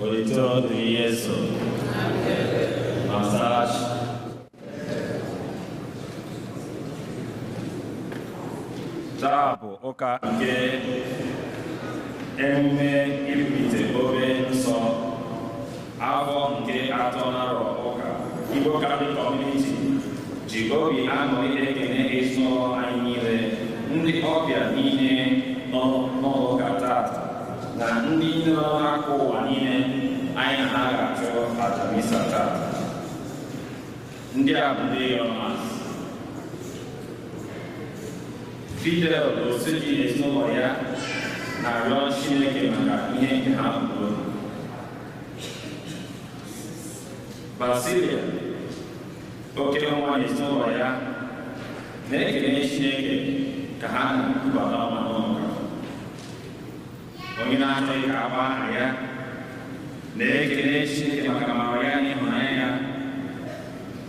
Otito dịrị Yesu. Massage. Taa bụ ụka nke emume ibulite obe nsọ afọ nke atọ narọ ụka. Igbo Catholic Community ji obi aṅụrị ekene ezinụlọ anyị niile, ndị ọbịa niile nọ n'ụlọ ụka tata na ndị nọ n'aka ụwa niile anyị na ha ga-achụ aja misa tata. Ndị a bụ ndị yọrọ Fidel Osuji ezinụlọ ya na-arịọ Chineke maka ihe nke ha kwuru. Basilia oke nwa ezinụlọ ya na-ekele Chineke ka ha na-ekubata ọma n'ụlọ. Onye na-achọghị ka agba aha ya na-ekele Chineke maka amara ya na ịhụnanya ya,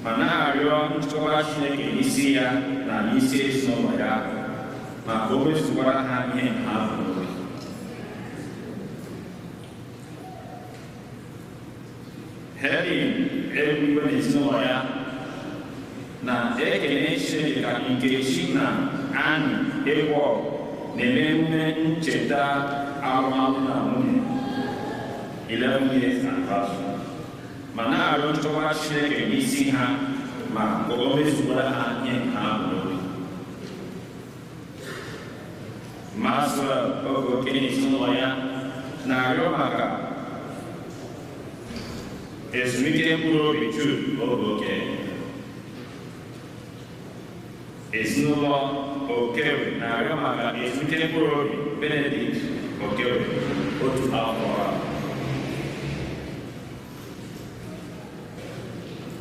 ma na-arịọ nchekwa Chineke n'isi ya na n'isi ezinụlọ ya, ma ka o mezukwara ha ihe ha kwuru. Helen Eluigwe na ezinụlọ ya na-ekele Chineke ka Nkechi na Anị Egwu na-eme emume ncheta alụmalụ na nwunye 11 years anniversary, ma na-arịọ nchekwa Chineke n'isi ha ma ka o mezukwara ha ihe ha kwuru. Maxwell Ogoke na ezinụlọ ya na-arịọ maka ezumike mkpụrụ obi Jude Ogoke. Ezinụlọ Okewe na-arịọ maka ezumike mkpụrụ obi Benedict Okewe otu afọ a.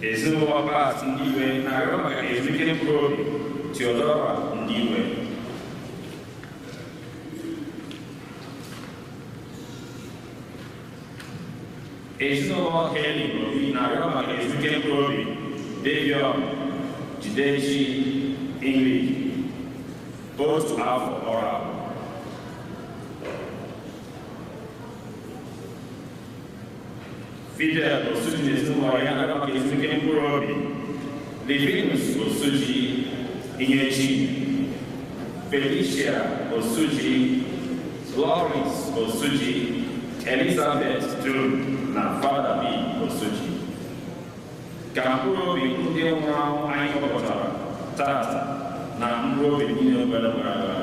Ezinụlọ Pat Ndiwe na-arịọ maka ezumike mkpụrụ obi Theodora Ndiwe. Ezinụlọ Helen Obi na-arịọ maka ezumike mkpụrụ obi Davion Jidechi English otu afọ ọrụ abụọ. Fidel Osuji na ezinụlọ ya na-arịọ maka ezumike mkpụrụ obi Livinus Osuji Ihechi, Felicia Osuji, Lawrence Osuji, Elizabeth Drum na Fada B Osuji. Ka mkpụrụ obi ndị nwụrụ anwụ anyị kpọpụtara tata na mkpụrụ obi niile kwere gwara aga.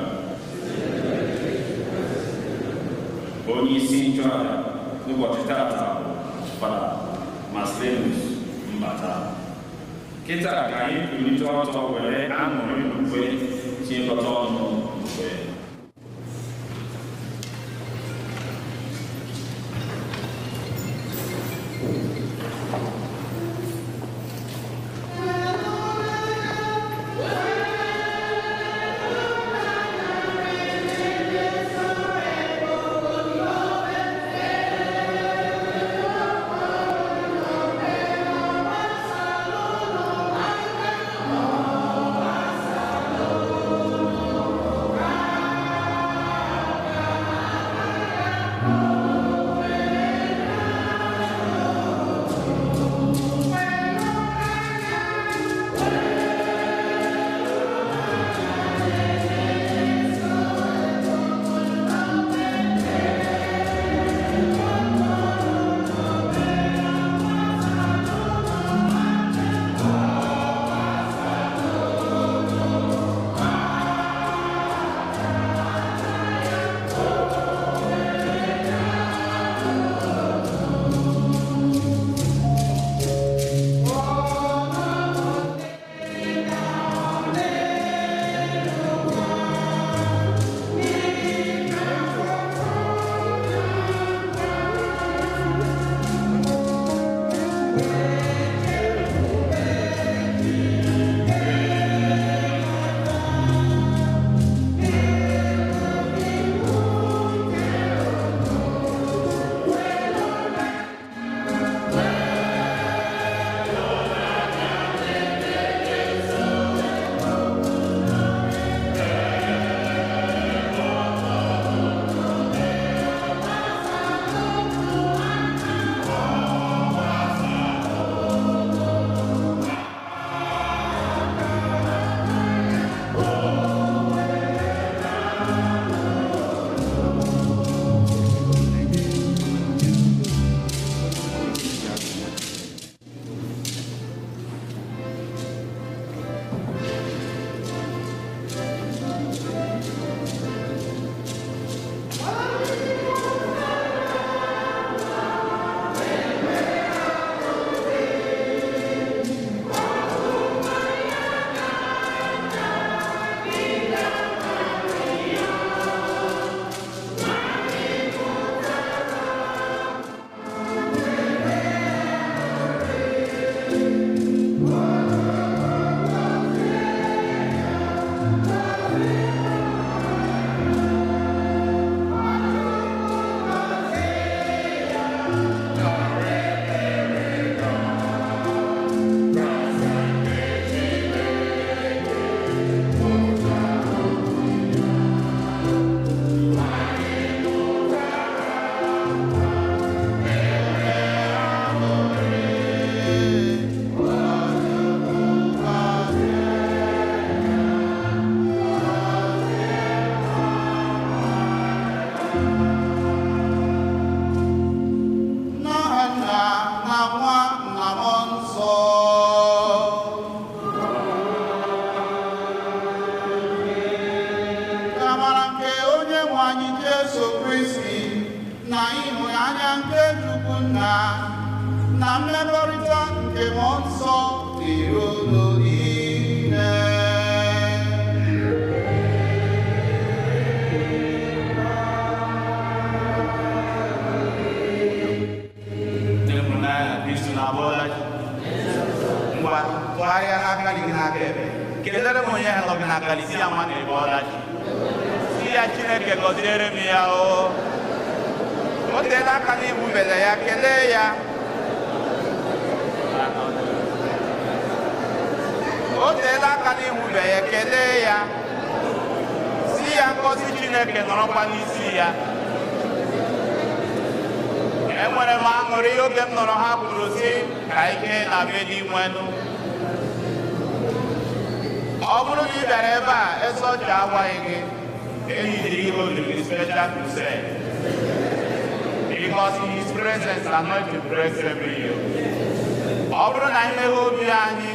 Onye isi nchụaja n'ụbọchị tata bụ Fada Marcellus Mbata. Kịta ka anyị kulite ọtọ were aṅụrị na ukwe tinyekọta ọnụ ukwe. Right. Mmụọ Nsọ dịrị unu niile. Ndị mụrụ n'anya na Kristo na-abọọla chi. Ngwa, tụgharịa n'aka gị n'aka ebe. Kelere m onye nọ gị n'aka isi ya nwa na ịbọọla chi. Si ya Chineke gọziere m ya o. O teela aka n'igbubele ya, kelee ya. O teela aka n'igbube ya, kelee ya. Si ya ngọzi Chineke nọrọkwa n'isi ya. Enwere m aṅụrị oge m nọrọ ha kwuru sị ka ike na be dị nwenụ. Ọ bụrụ na ị bịara ebe a, eze ọcha agwaghị gị, enyi jiri ihe olili special crusade. Because in his presence anointing breaks every yoke. Ọ bụrụ na anyị meghe obi anyị,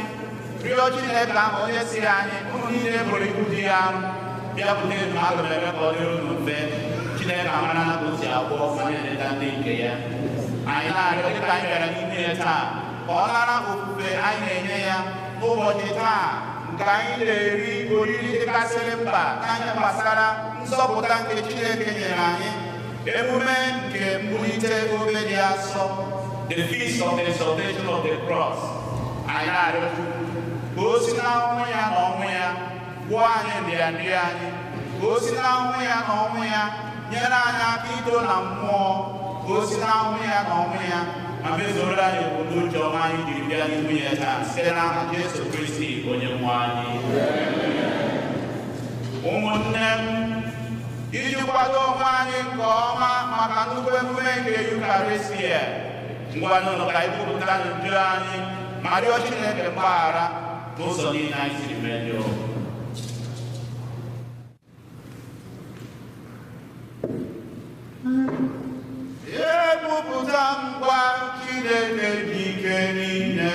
rịọ Chineke ahụ onye siri anyị, unu niile bụrụ ibu dị ya arụ, bịakwute m, aga m eme ka ọ dịrị unu mfe. Chineke amara na ka o si agwọ ma na-eleta ndị nke ya. Anyị na-arịọ dịka anyị bịara n'ime ya taa, ka ọ nara ofufe anyị na-enye ya n'ụbọchị taa nke anyị na-eri oriri dịkasịrị mkpa n'anya gbasara nzọpụta nke Chineke nyere anyị, emume nke mbulite obe dị asọ, the feast of the exaltation of the cross. Anyị na-arịọ Chukwu ka o si n'ahụhụ ya na ọnwụ ya gwọọ anyị nrịanrịa anyị, ka o si n'ahụhụ ya na ọnwụ ya nyere anyị aka ito na mmụọ, ka o si n'ahụhụ ya na ọnwụ ya ma mezuoro anyị ebumnuche ọma anyị jiri bịa n'ihu ya taa site n'aha Jesu Kristi onye nwe anyị. Ụmụnne m, iji kwado onwe anyị nke ọma maka nnukwu emume nke Yukaristia, ngwanụ ka anyị kwupụta njọ anyị ma rịọ Chineke mgbaghara n'ụzọ niile anyị siri mejọọ. Ekwupụta ngwa Chineke dị ike niile.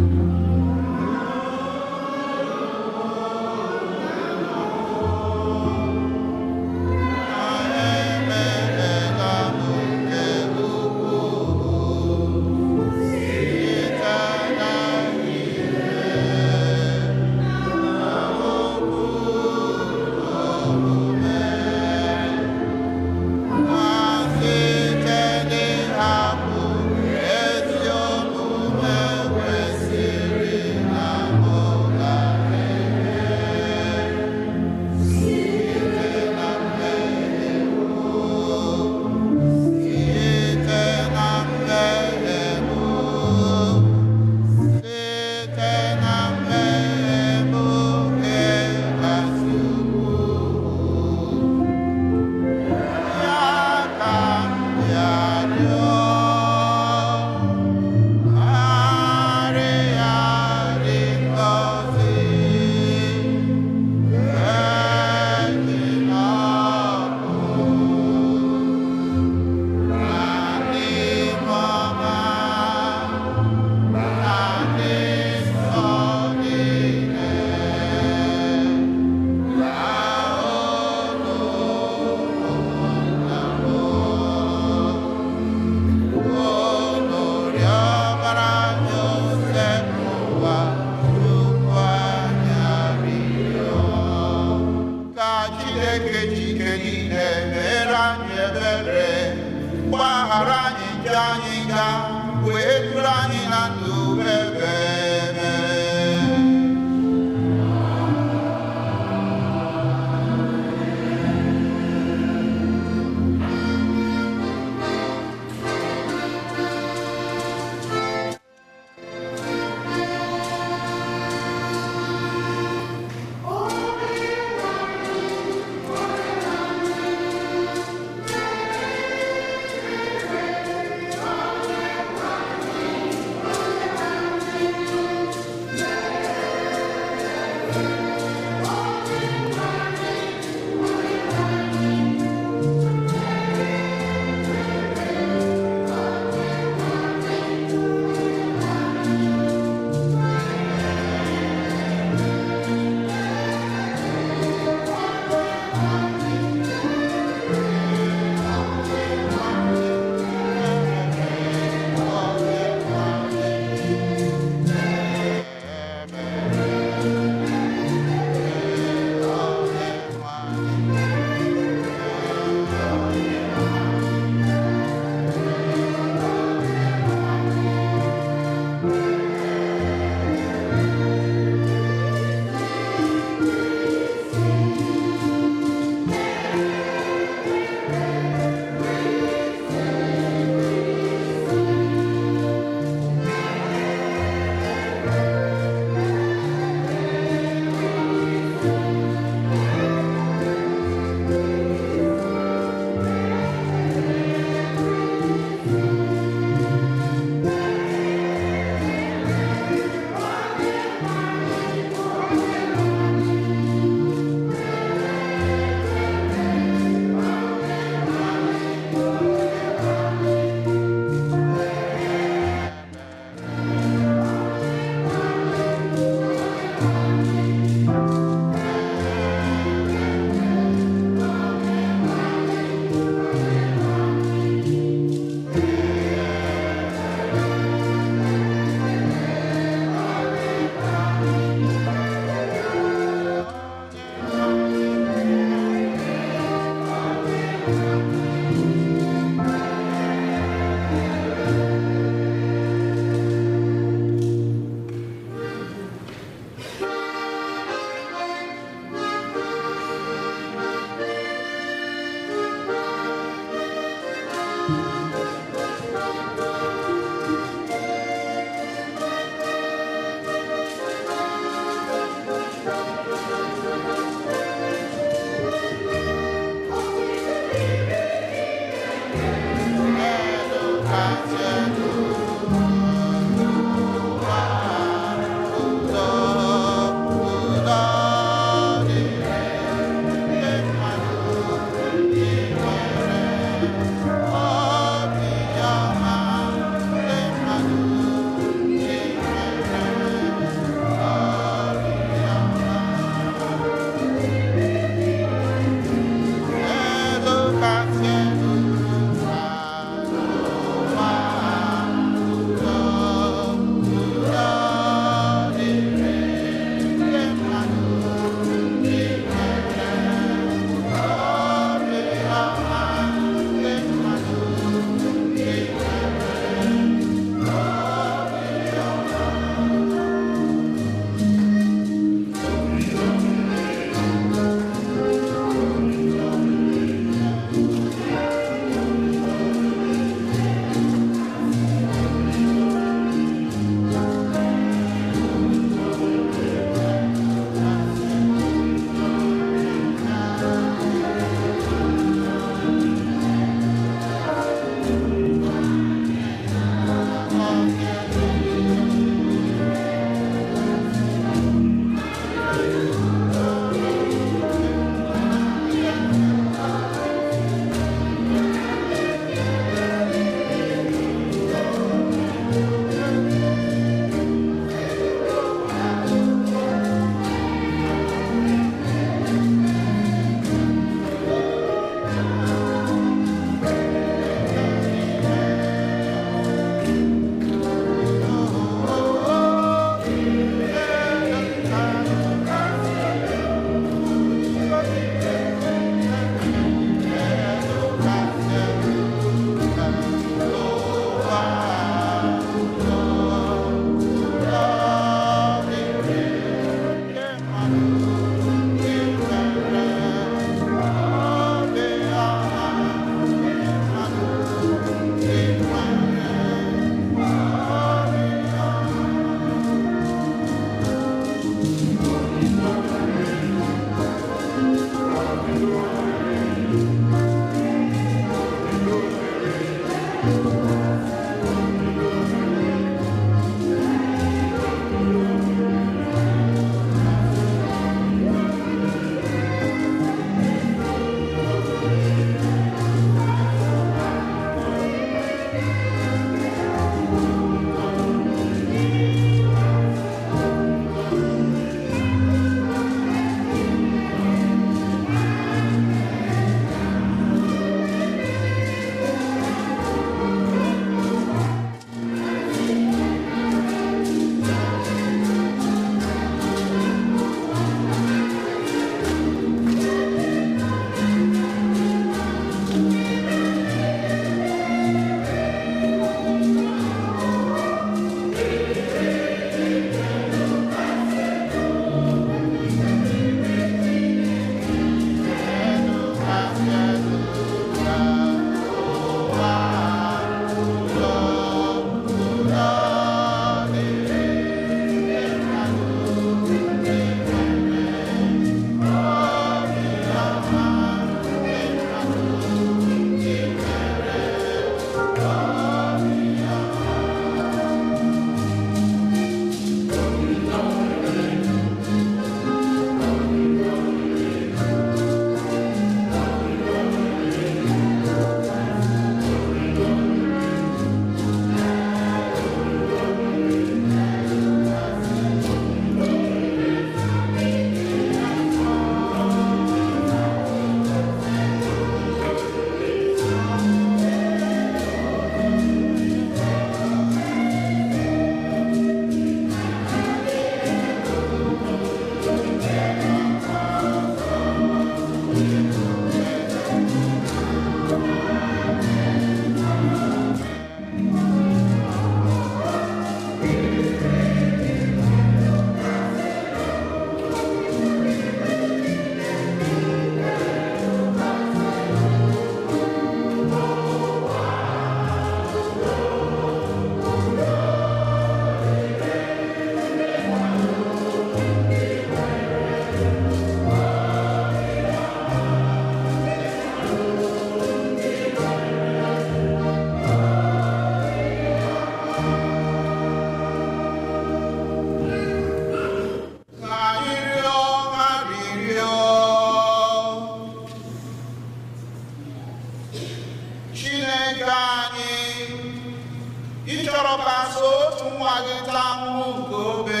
gị taa ahụhụ nke obe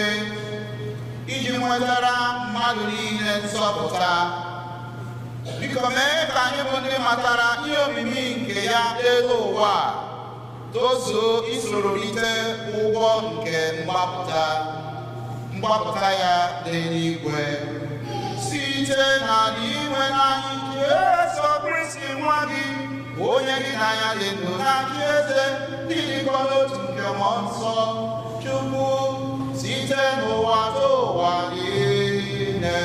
iji nwetara mmadụ niile nzọpụta. Biko mee ka anyị bụ ndị matara ihe omimi nke ya n'elu ụwa a, tozuo isoro rite ụgwọ nke mgbapụta ya n'eluigwe. Site na inwe anyị Jesu Kristi nwa gị, onye gị na ya dị ndụ na-achị eze n'ịdịkọ n'otu nke Mmụọ Nsọ Chukwu, site n'ụwa ruo ụwa niile.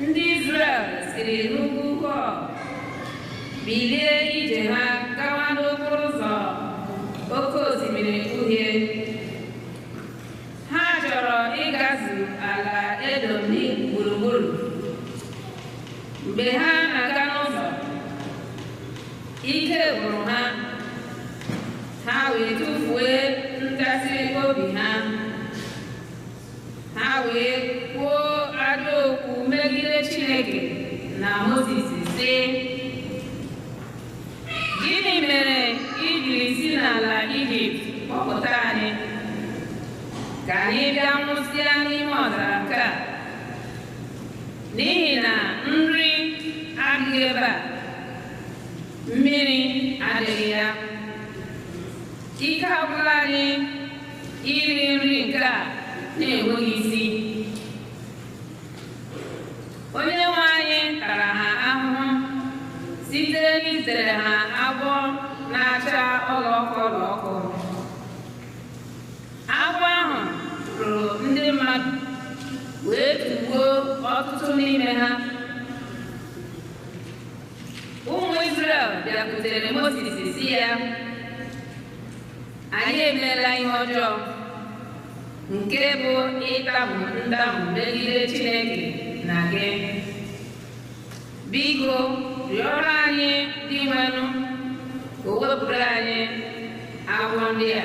Ndị Izrel siri n'ugwu Hor bilie ije ha gawa n'okporo ụzọ oke osimiri Uhie. Ha chọrọ ịgazu ala Edom gburugburu. Mgbe ha na-aga n'ụzọ, ike gwụrụ ha, ha wee tụfuo ntasị obi ha. Ha wee kwuo ajọ okwu megide Chineke na Mozis sị, gịnị mere i jiri si n'ala Ijipt kpọpụta anyị ka anyị bịa nwụsịa n'ime ọzara nke a? N'ihi na nri adịghị ebe a, mmiri adịghị ya. Ike agwụla anyị iri nri nke a na-enweghị isi. Onye nwe anyị tara ha ahụhụ site n'izitere ha agwọ na-acha ọlaọkụ ọlaọkụ. Agwọ ahụ rụrụ ndị mmadụ wee tugbuo ọtụtụ n'ime ha. Ụmụ Izrel bịakwutere Mozis sị ya, anyị emeela ihe ọjọọ nke bụ ịtamu ntamu megide Chineke na gị. Biko rịọrọ anyị Dinwenụ ka o wepụrụ anyị agwọ ndị a.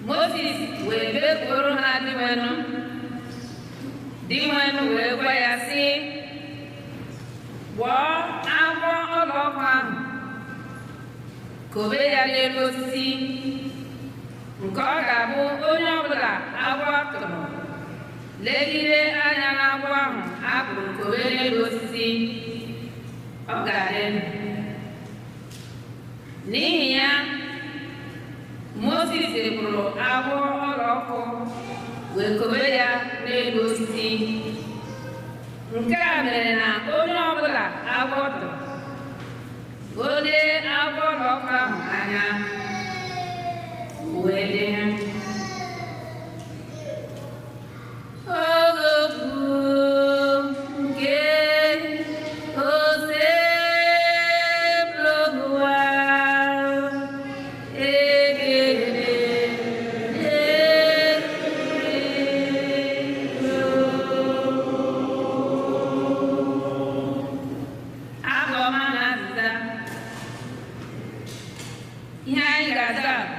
Mozis wee bekuoro ha Dinwenụ. Dinwenụ wee gwa ya sị, gwọọ agwọ ọlaọkụ ahụ, kobe ya n'elu osisi, nke ọ ga-abụ onye ọbụla agwọ tụrụ legide anya n'agwọ ahụ a kpụrụ kobe n'elu osisi, ọ ga-adị ndụ. N'ihi ya, Mozis kpụrụ agwọ ọlaọkụ wee kobe ya n'elu osisi. Nke a mere na onye ọbụla agwọ tụrụ, o lee agwọ ọlaọkụ ahụ anya, wee dị ndụ. Nke Osebụrụwa, ekele Abụ ọma na azịza. Ihe anyị ga-aza bụ,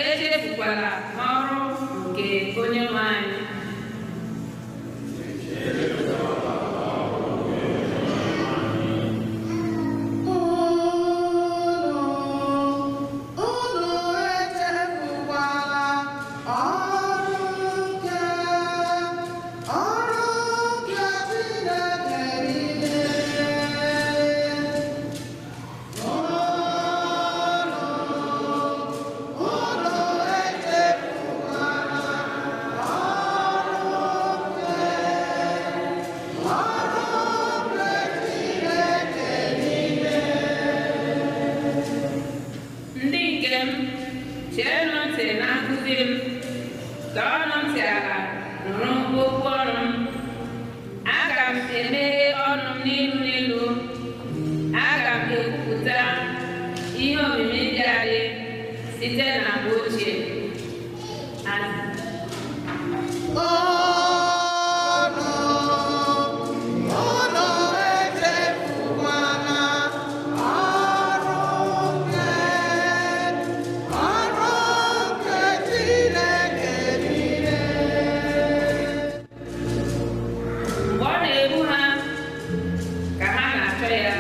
echefukwala ọrụ nke Onyenwe anyị. Unu echefukwala Tọọnụ ntị ala nụrụ okwu ọnụ m. Aga m emeghe ọnụ m n'ilu n'ilu. Aga m ekwupụta ihe omimi dị adị site na mgbe ochie. Mgbe ọ na-egbu ha ka ha na-achọ ya,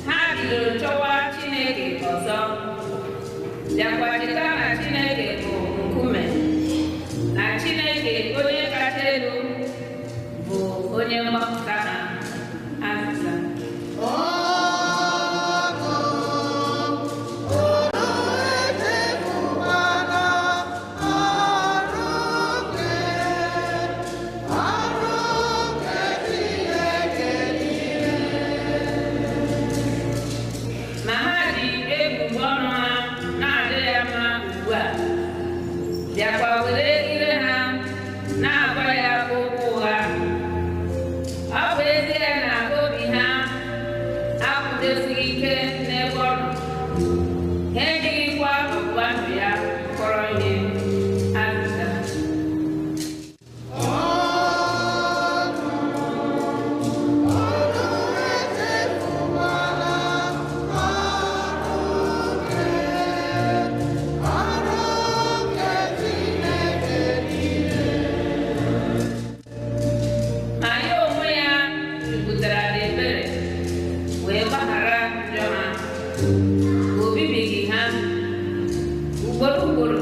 ha bidoro chọwa Chineke ọzọ, bịakwa cheta na Chineke bụ nkume, na Chineke onye kacha elu bụ onye mgbapụta ha. Azịza. Ma ha ji ebubo ọnụ ha na-adị ya mma ugbu a, bịakwa were ire ha na-agwa ya okwu ụgha. Ọ bụ ezie na obi ha akwụdosighị ike n'ebe ọ nọ, ha ejighịkwa ọgbụgba ndụ ya kpọrọ ihe. Azịza. Ma ya onwe ya jupụtara n'ebere wee gbaghara njọ ha. O bibighị ha. Ugboro ugboro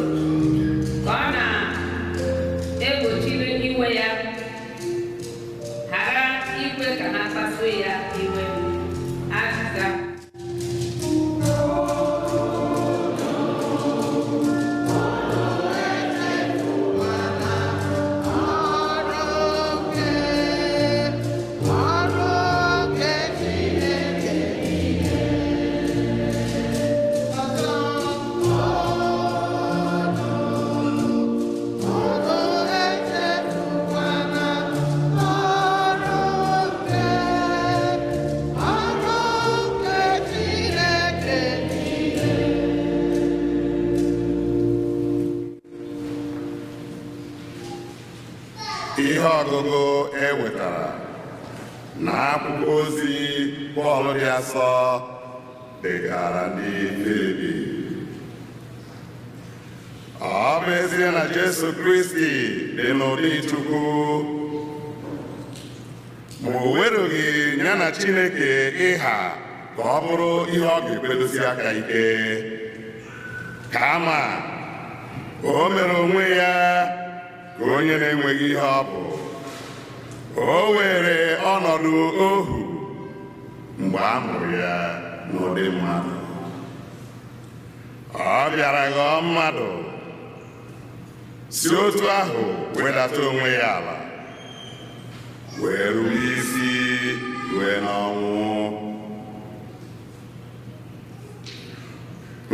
ka ọ na-egbochiri iwe ya, ghara ikwe ka ha kpasuo ya iwe. Azịza. Ihe ọgụgụ e wetara na akwụkwọ ozi Pọl dị asọ degara ndị Filipi. Ọ bụ ezie na Jesu Kristi dị n'ụdị Chukwu, ma o werughị ya na Chineke ịha ka ọ bụrụ ihe ọ ga-ekwedosi aka ike, kama o mere onwe ya ka onye na-enweghị ihe ọ bụ. O were ọnọdụ ohu mgbe a mụrụ ya n'ụdị mmadụ. Ọ bịara ghọọ mmadụ, si otu ahụ wedata onwe ya ala, wee rube isi wee n'ọnwụ,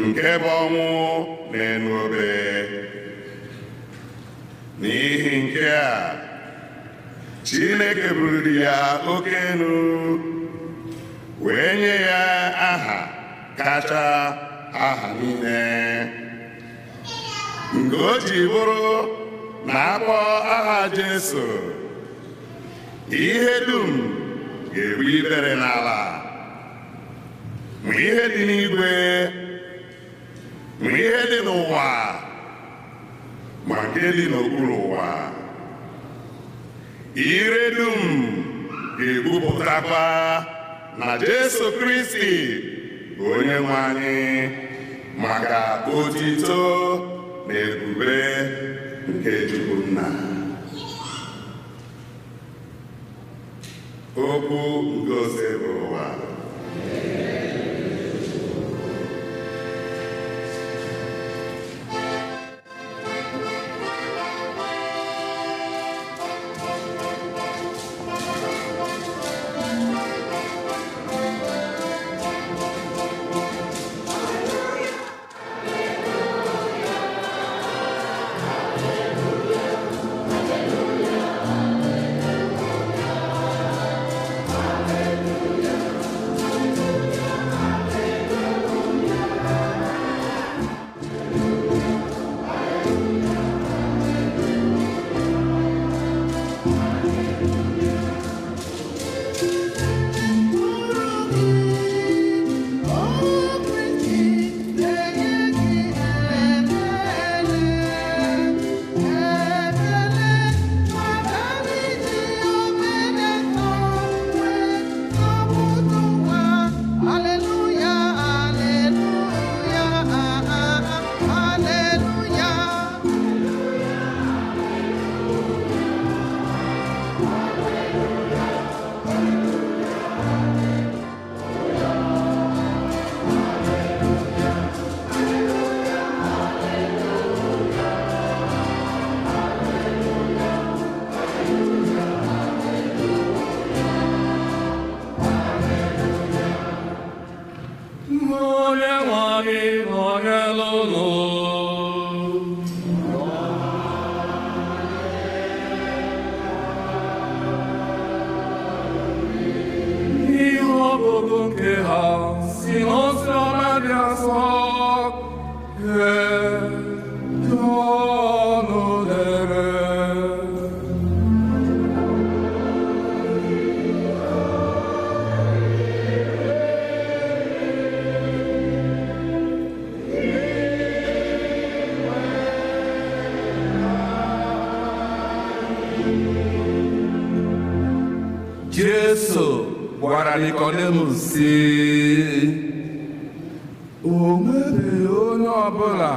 nke bụ ọnwụ n'elu obe. N'ihi nke a, Chineke buliri ya oke elu, wee nye ya aha kacha aha niile, nke o ji bụrụ na akpọ aha Jesu, ihe dum ga-egbu ikpere n'ala, ma ihe dị n'igwe, ma ihe dị n'ụwa, ma nke dị n'okpuru ụwa. Ire dum ga-ekwupụtakwa na Jesu Kristi bụ onye nwe anyị, maka otito na ebube nke Chukwu Nna. Okwu nke Osebụrụwa. Hallelujah. nke ha si n'oziọma dị asọ nke Jọn dere. Jesu gwara Nikọdemus sị, o nwebeghị onye ọbụla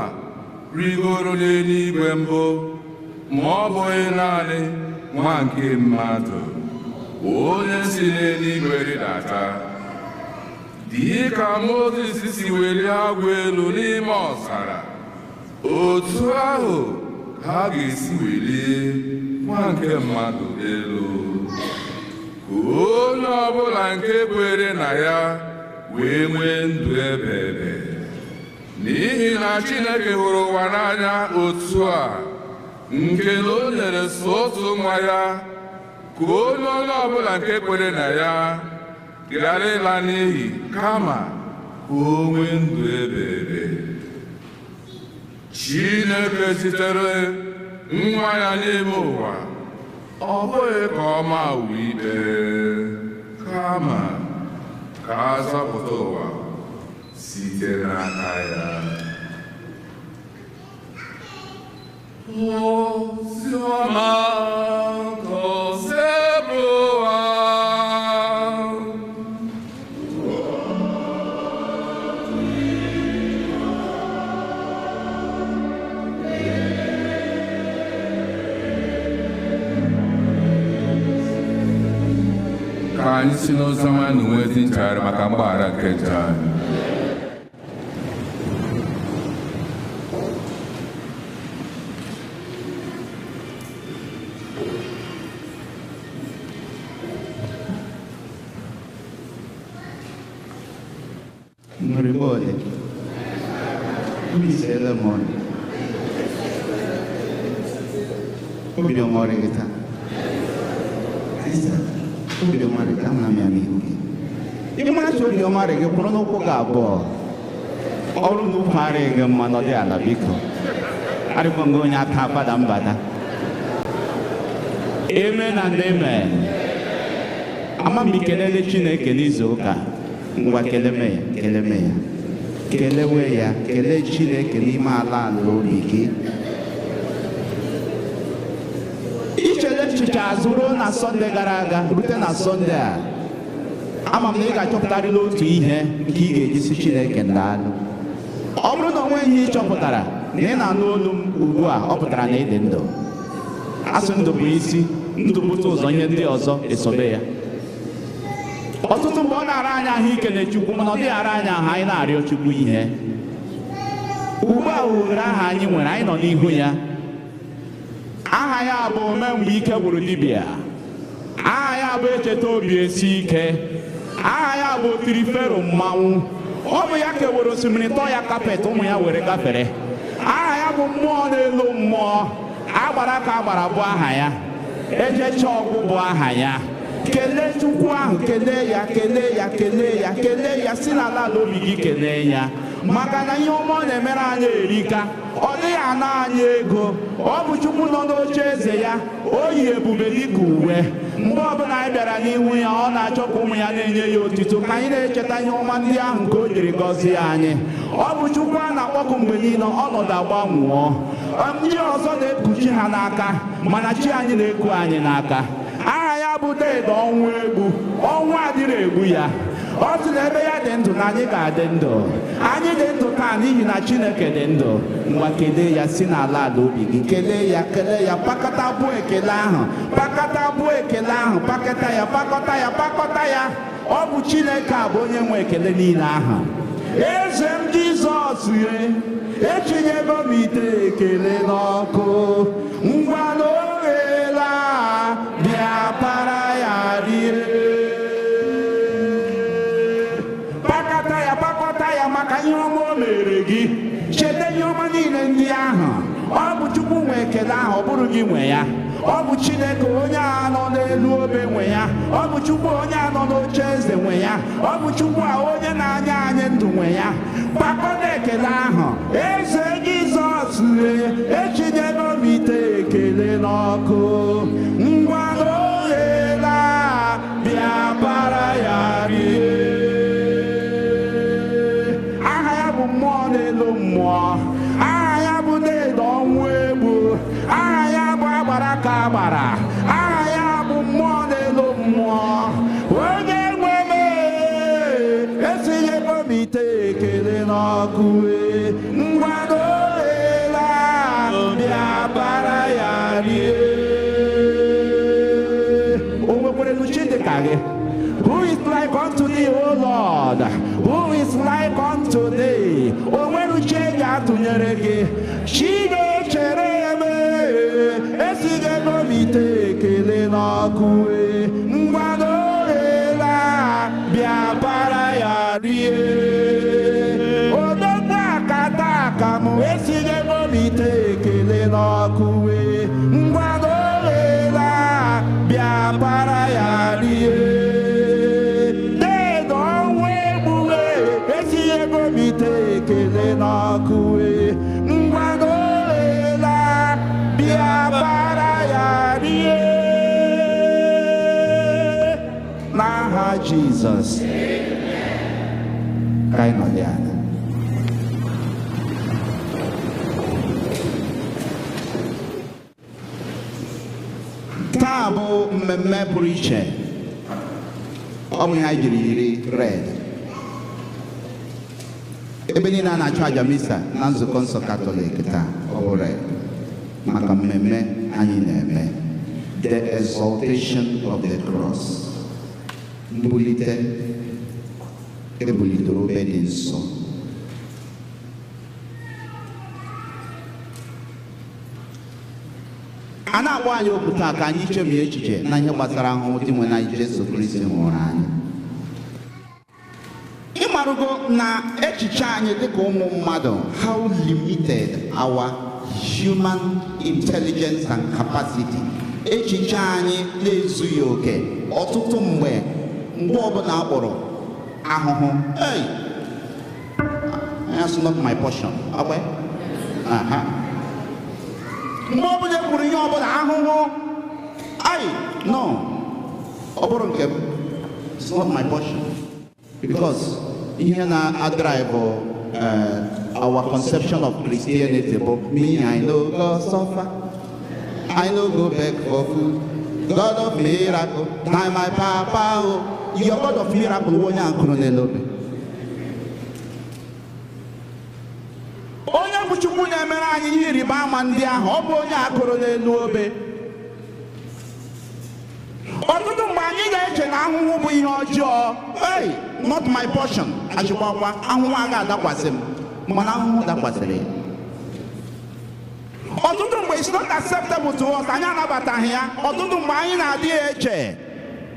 rigoro n'eluigwe mbụ ma ọ bụghị naanị nwa nke mmadụ, onye si n'eluigwe rịdata. Dị ka Mozis si welie agwọ elu n'ime ọzara, otu ahụ ka a ga-esi welie nwa nke mmadụ elu, onye ọbụla nke kwere na ya wee nwee ndụ ebebe. N'ihi na Chineke hụrụ ụwa n'anya otu a, nke na o nyere sọọsọ nwa ya, ka onye ọbụla nke kwere na ya ghara ịla n'iyi, kama ka o nwee ndụ ebebe. Chineke zitere nwa ya n'ime ụwa, ọ bụghị ka ọ maa ụwa ikpe, kama ka a zọpụta ụwa site n'aka ya. Oziọma nke Osebụrụwa. Ka anyị si n'oziọma na uwe dị nchegharị maka mgbaghara nke njọ anyị. Nribode, mbiseele m ọnụ. Obi ọma ọrịa gị taa. Sista, obi ọma rị gị, ahụla m ya n'ihu gị. Ịmaracha obi ọma rị gị, kwụrụ n'ụkwụ gị abụọ. Ọrụ na ụkwụ arịghị gị mma, nọdị ala biko. Arịkwa m gị onye aka fada mbata. Amen and amen. Ama m ikelele Chineke n'izu ụka. Ngwa keleme ya, keleme ya. Kelewe ya, kelee Chineke n'ime ala ala obi gị. Ichele echiche azụ ruo na Sọnde gara aga, rute na Sọnde a. Ama m na ị ga-achọpụtarịla otu ihe nke ị ga-eji si Chineke ndaalụ. Ọ bụrụ na o nweghị ihe ị chọpụtara na ị na-anụ olu m ugbu a, ọ pụtara na ị dị ndụ. Asụ ndụ bụ isi, ndụ bute ụzọ ihe ndị ọzọ esobe ya. Ọtụtụ mgbe ọ na-ara anyị ahụ ikele Chukwu, mana ọ dịghị ara anyị ahụ anyị na-arịọ Chukwu ihe. Ugbu a ohere aha anyị nwere, anyị nọ n'ihu ya. Aha ya bụ ome mgbe ike gwụrụ dibịa. Aha ya bụ echeta obi esi ike. Aha ya bụ tiri fero mmanwụ. Ọ bụ ya kewara osimiri tọọ ya kapet, ụmụ ya were gafere. Aha ya bụ mmụọ n'elu mmụọ. Agbara ka agbara bụ aha ya. Ejecha ọgwụ bụ aha ya. Kelee Chukwu ahụ, kelee ya, kelee ya, kelee ya, kelee ya, si n'ala ala obi gị kelee ya. Maka na ihe ọma ọ na-emere anyị erika, ọ dịghị ana anyị ego. Ọ bụ Chukwu nọ n'oche eze ya, o yi ebube dịka uwe. Mgbe ọbụla anyị bịara n'ihu ya, ọ na-achọ ka ụmụ ya na-enye ya otito, ka anyị na-echeta ihe ọma ndị ahụ nke o jiri gọzie anyị. Ọ bụ Chukwu a na-akpọku mgbe niile, ọnọdụ agbanwụọ. Ndị ọzọ na-ekuchi ha n'aka, mana chi anyị na-eku anyị n'aka. Aha ya bụ deede ọnwụ egbu, ọnwụ adịrị egbu ya. Ọ sị na ebe ya dị ndụ na anyị ga-adị ndụ. Anyị dị ndụ taa n'ihi na Chineke dị ndụ. Ngwa kelee ya si n'ala ala obi gị. Kelee ya, kelee ya, pakọta bụ ekele ahụ. Pakọta bụ ekele ahụ, pakọta ya, pakọta ya, pakọta ya. Ọ bụ Chineke a bụ onye nwe ekele niile ahụ. Eze m Jizọs ye, etinyego m ite ekele n'ọkụ. Ngwa na o gheela, bịa para ya rie. Pakọta ya, pakọta ya maka ihe ọma o mere gị. Cheta ihe ọma niile ndị ahụ. Ọ bụ Chukwu nwe ekele ahụ, ọ bụrụ gị nwe ya. Ọ bụ Chineke onye a nọ n'elu obe nwe ya. Ọ bụ Chukwu onye a nọ n'oche eze nwe ya. Ọ bụ Chukwu a onye na-anya anyị ndụ nwe ya. Gbakọta ekele ahụ. Eze Jizọs echinyego m ite ekele n'ọkụ. Ngwa n'oghela bịa bara ya rie. Aha ya bụ mmụọ n'elu mmụọ. Aha ya bụ na-edo ọnwụ egbu. Aha ya bụ agbara ka agbara. Aha ya bụ mmụọ n'elu mmụọ. Onye nwe m esinyego m ite ekele n'ọkụ. Ngwa n'oghela bịa bara ya rie. O nwekwara chi dị ka gị? Who is like unto thee, O Lord? Who is like unto thee? O nwere uche ga-atụnyere gị. Chinechere m esighego m ite ekele n'ọkụ. Ngwa n'oghela bịa bara ya rie. Odogwu akata aka m esighego m ite ekele n'ọkụ. Ngwa n'oghela bịa bara ya rie. Deede ọnwụ egbuwe esighego m ite ekele n'ọkụ. Ngwa n'oghela bịa bara ya rie. N'aha Jizọs. Ka anyị nọdụ ala. Taa bụ mmemme pụrụ iche. Ọ bụ ihe anyị jiri yiri red. Ebe niile a na-achụ aja misa na nzukọ nsọ Katọlik taa, ọ bụ red. Maka mmemme anyị na-eme. The exaltation of the cross. Mbulite ebulitere obe dị nsọ. A na-agba anyị okwu taa ka anyị chemie echiche na ihe gbasara ahụhụ dị nwe na Jesu Kristi nwụrụ anyị. Ịmarụgo na echiche anyị dịka ụmụ mmadụ, how limited our human intelligence and capacity. Echiche anyị na-ezughị oke. Ọtụtụ mgbe ọbụla a kpọrọ ahụhụ, hey, that's not my portion. Okay? Aha. Mgbe ọbụla kwuru ihe ọbụla ahụhụ, ai, no, ọ bụrụ nke m, it's not my portion. Because ihe na-adrive our conception of Christianity bụ me, I no go suffer, I no go beg for food, God of miracle, na my papa o. Your God of miracle onye akụrụ n'elu obe. Onye bụ Chukwu na-emere anyị ihe ịrịba ama ndị ahụ, ọ bụ onye akụrụ n'elu obe. Ọtụtụ mgbe anyị ga-eche na ahụhụ bụ ihe ọjọọ. Hey, not my portion. Achịkwakwa ahụhụ agaghị adakwasị m, mana ahụhụ dakwasịrị ya. Ọtụtụ mgbe it's not acceptable to us, anyị anabataghị ya. Ọtụtụ mgbe anyị na-adịghị eche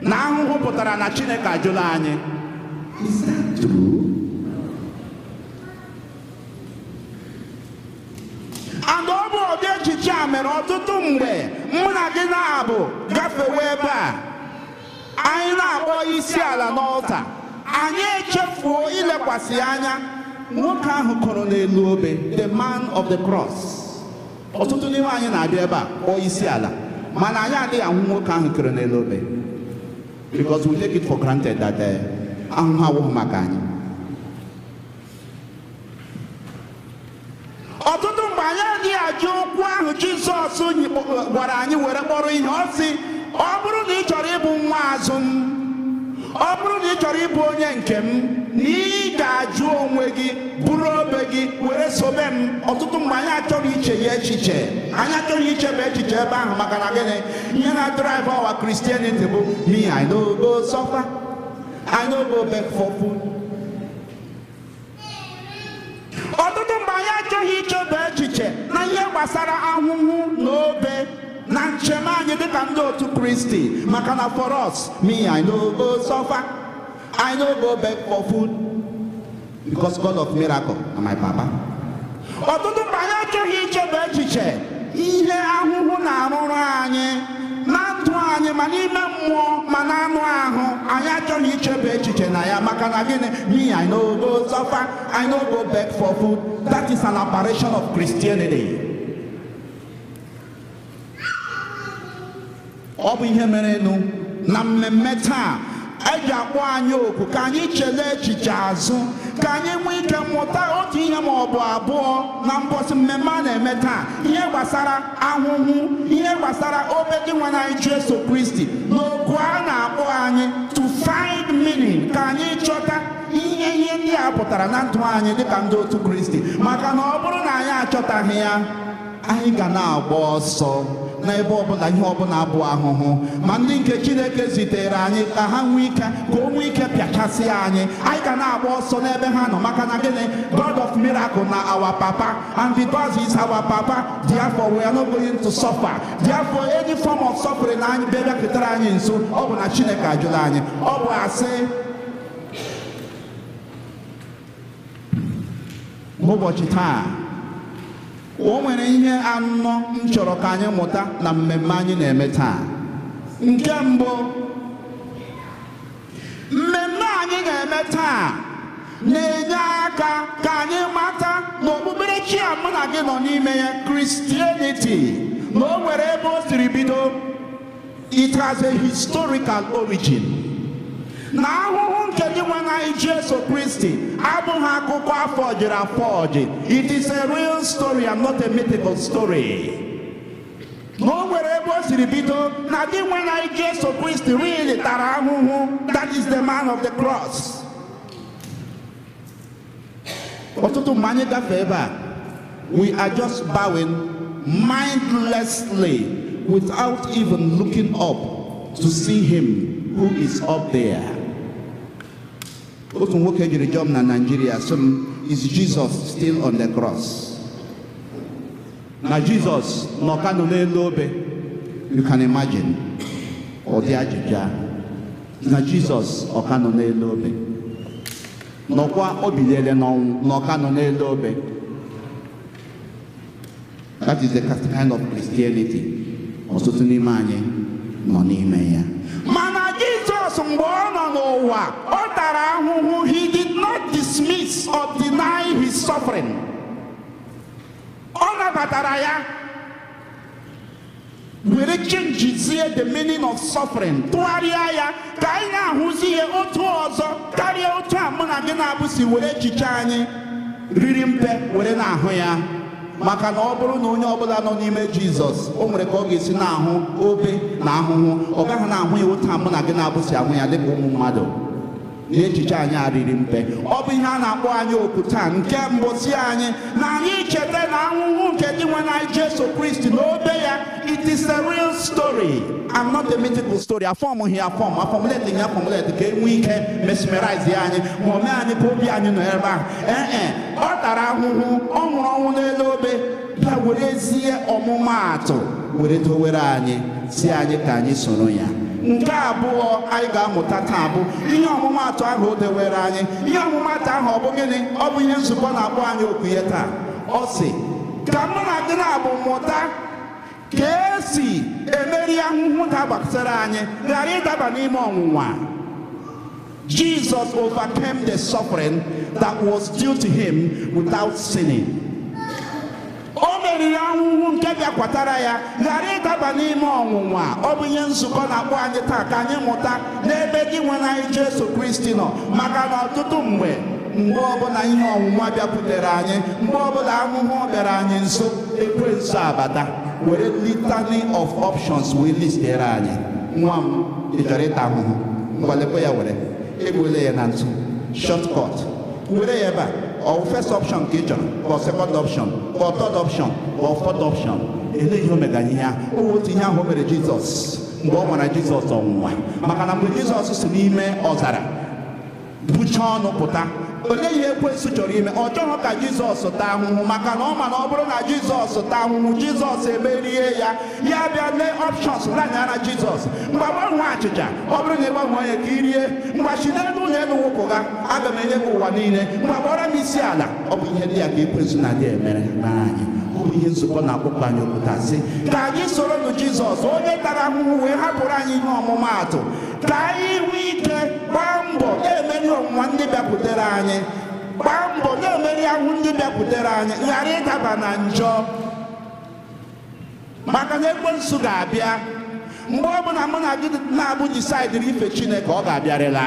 na ahụhụ pụtara na Chineke ajụla anyị. Is that true? And ọ bụ ụdị echiche a mere ọtụtụ mgbe mụ na gị na-abụ gafewe ebe a, anyị na-akpọ isi ala n'ọlta, anyị echefuo ilekwasị anya nwoke ahụ kụrụ n'elu obe, the man of the cross. Ọtụtụ n'ime anyị na-abịa ebe a kpọọ isi ala, mana anyị adịghị ahụ nwoke ahụ kụrụ n'elu obe, because we take it for granted that ahụhụ awụghị maka anyị. Ọtụtụ mgbe anyị adịghị ajụ okwu ahụ Jizọs gwara anyị were kpọrọ ihe. Ọ sị, ọ bụrụ na ị chọrọ ịbụ nwa azụ m, ọ bụrụ na ị chọrọ ịbụ onye nke m, na ị ga-ajụ onwe gị, bụrụ obe gị, were sobe m. Ọtụtụ mgbe anyị achọghị iche ya echiche, anyị achọghị ichebe echiche ebe ahụ, maka na gịnị? Ihe na-drive our Christianity bụ me, I no go suffer, I no go beg for food. Ọtụtụ mgbe anyị achọghị ichebe echiche na ihe gbasara ahụhụ na obe na njem anyị dịka ndị otu Kristi, maka na for us, me, I no go suffer, I no go beg for food, because God of miracle na my papa. Ọtụtụ mgbe anyị achọghị ichebe echiche ihe ahụhụ na na-arụrụ anyị na ndụ anyị, ma n'ime mmụọ ma n'anụ ahụ. Anyị achọghị ichebe echiche na ya, maka na gịnị? Me, I no go suffer, I no go beg for food. That is an apparition of Christianity. Ọ bụ ihe mere nụ na mmemme taa eji akpọ anyị oku ka anyị chelee echiche azụ, ka anyị nwee ike mụta otu ihe ma ọ bụ abụọ na mbọsị mmemme a na-eme taa, ihe gbasara ahụhụ, ihe gbasara obe Dinwenụ anyị Jesu Kristi na oku a na-akpọ anyị to find meaning, ka anyị chọta ihe ndị a pụtara na ndụ anyị dịka ndị otu Kristi. Maka na ọ bụrụ na anyị achọtaghị ya, anyị ga na-agba ọsọ n'ebe ọbụla ihe ọbụla bụ ahụhụ. Ma ndị nke Chineke zitere anyị ka ha nwee ike, ka o nwee ike pịachasị anyị, anyị ga na-agba ọsọ n'ebe ha nọ. Maka na gịnị? God of miracle na our papa, and because he is our papa, therefore we are not going to suffer. Therefore any form of suffering anyị bịakwutere anyị nso, ọ bụ na Chineke ajụla anyị. Ọ bụ asị. N'ụbọchị taa, o nwere ihe anọ m chọrọ ka anyị mụta na mmemme anyị na-eme taa. Nke mbụ, mmemme anyị na-eme taa na-enye aka ka anyị mata na okpukperechi a mụ na gị nọ n'ime ya, Christianity, na o nwere ebe o siri bido. It has a historical origin. Na ahụhụ nke Dinwenụ anyị Jesu Kristi abụghị akụkọ afọ jiri afọ ọjị. It is a real story and not a mythical story. Na o nwere ebe o siri bido, na Dinwenụ anyị Jesu Kristi really tara ahụhụ. That is the man of the cross. Ọtụtụ mgbe anyị gafee ebe a, we are just bowing mindlessly without even looking up to see him who is up there. Otu nwoke jiri jọm na Nigeria sị m, is Jesus still on the cross? Na Jesus nọ ka nọ n'elu obe. You can imagine ụdị ajụjụ ahụ. Na Jesus ọ ka nọ n'elu obe, nọkwa o biliele n'ọnwụ, na ọ ka nọ n'elu obe. That is the kind of Christianity ọtụtụ n'ime anyị nọ n'ime ya. Mana Jizọs mgbe ọ nọ n'ụwa, ọ tara ahụhụ. He did not dismiss or deny his suffering. Ọ nabatara ya, were changezie the meaning of suffering, tụgharịa ya ka anyị na-ahụzi ihe otu ọzọ karịa otu a mụ na gị na-abụsi were echiche anyị riri mpe were na-ahụ ya. Maka na ọ bụrụ na onye ọbụla nọ n'ime Jizọs, o nwere ka ọ ga-esi na-ahụ obe na ahụhụ. Ọ gaghị na-ahụ ya otu a mụ na gị na-abụsi ahụ ya dịka ụmụ mmadụ na echiche anyị arịrị mpe. Ọ bụ ihe a na-akpọ anyị oku taa. Nke mbụ, si anyị na anyị cheta na ahụhụ nke Dinwenụ anyị Jesu Kristi na obe ya, it is a real story and not a mythical story. Afọmụghị afọm, afọmụleti ya afọmụleti ka e nwee ike mesmerize anyị, ma o mee anyị ka obi anyị nọ ebe ahụ. Ee, ọ tara ahụhụ, ọ nwụrụ ọnwụ n'elu obe, bịa were ezie ọmụmaatụ were dowere anyị, si anyị ka anyị soro ya. Nke abụọ anyị ga-amụta taa bụ ihe ọmụmaatụ ahụ o dewere anyị. Ihe ọmụmaatụ ahụ ọ bụ gịnị? Ọ bụ ihe nzukọ na-akpọ anyị oku ya taa. Ọ sị ka mụ na gị na-abụ mụta ka esi emeri ahụhụ dabakwasara anyị, ghara ịdaba n'ime ọnwụnwa. Jesus overcame the suffering that was due to him without sinning. O meriri ahụhụ nke bịakwatara ya, ghara ịdaba n'ime ọnwụnwa. Ọ bụ ihe nzukọ na-akpọ anyị taa ka anyị mụta n'ebe Dinwenụ anyị Jesu Kristi nọ. Maka na ọtụtụ mgbe ọbụla ihe ọnwụnwa bịakwutere anyị, mgbe ọbụla ahụhụ bịara anyị nso, ekwensu abata were litany of options wee listere anyị. Nwa m, ị chọrọ ịta ahụhụ? Ngwalekwe ya, were egbuola ya na ntụ, shortcut, were ya ebe a. Ọ first option ka ị chọrọ, ka ọ second option, ka ọ third option, ka ọ fourth option. Elee ihe o megara ihe ahụ? O otu ihe ahụ o mere Jizọs mgbe ọ nwara Jizọs ọnwụnwa. Maka na mgbe Jizọs si n'ime ọzara buchaa ọnụ pụta, olee ihe ekwensu chọrọ ime? Ọ chọghị ka Jizọs taa ahụhụ, maka na ọ ma na ọ bụrụ na Jizọs taa ahụhụ, Jizọs emerie ya. Ya bịa lee options lanyara Jizọs. Mgbe gbanwee achịcha, ọ bụrụ na ị gbanwee ya ka ị rie, mgbe si n'elu ụlọ elu wụpụga, aga m enye gị ụwa niile, mgbe gbọrọ m isi ala. Ọ bụ ihe ndị a ka ekwensu na-adị emere mara anyị. Ọ bụ ihe nzukọ na-akpọkọ anyị okwu taa, sị ka anyị soronụ Jizọs, onye tara ahụhụ wee hapụrụ anyị ihe ọmụmaatụ, ka anyị nwee ike gbaa mbọ na-emeri ọnwụnwa ndị bịakwutere anyị, gbaa mbọ na-emeri ahụhụ ndị bịakwutere anyị, ghara ịdaba na njọ. Maka na ekwensu ga-abịa mgbe ọ bụla mụ na gị na-abụ disaidiri ife Chineke, ọ ga-abịarịla.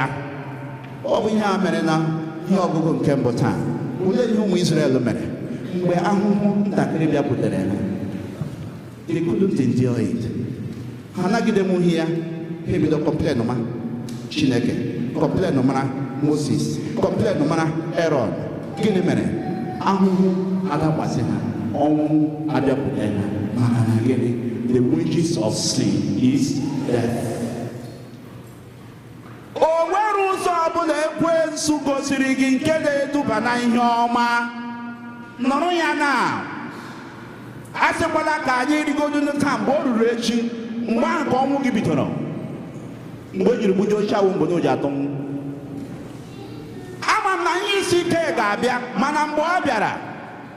Ọ bụ ihe a mere na ihe ọgụgụ nke mbụ taa. Olee ihe ụmụ Izrel mere mgbe ahụhụ ntakịrị bịakwutere ha? They couldn't endure it. Ha anagidenwughị ya, ha ebido complain ma Chineke, complain mara Moses, complain mara Aaron. Gịnị mere? Ahụhụ adakwasị ha, ọnwụ abịakwute ha. Maka na gịnị? The wages of sin is death. O nwere ụzọ ọbụla ekwensu gosiri gị nke na-eduba na ihe ọma, nọrọ ya na a sịkwala ka anyị rigodu taa. Mgbe o ruru echi, mgbe ahụ ka ọnwụ gị bidoro. Mgbe o jiri gbuji oche awụ, mgbe na o ji atụ nwụ. Ama m na ihe isi ike ga-abịa, mana mgbe ọ bịara,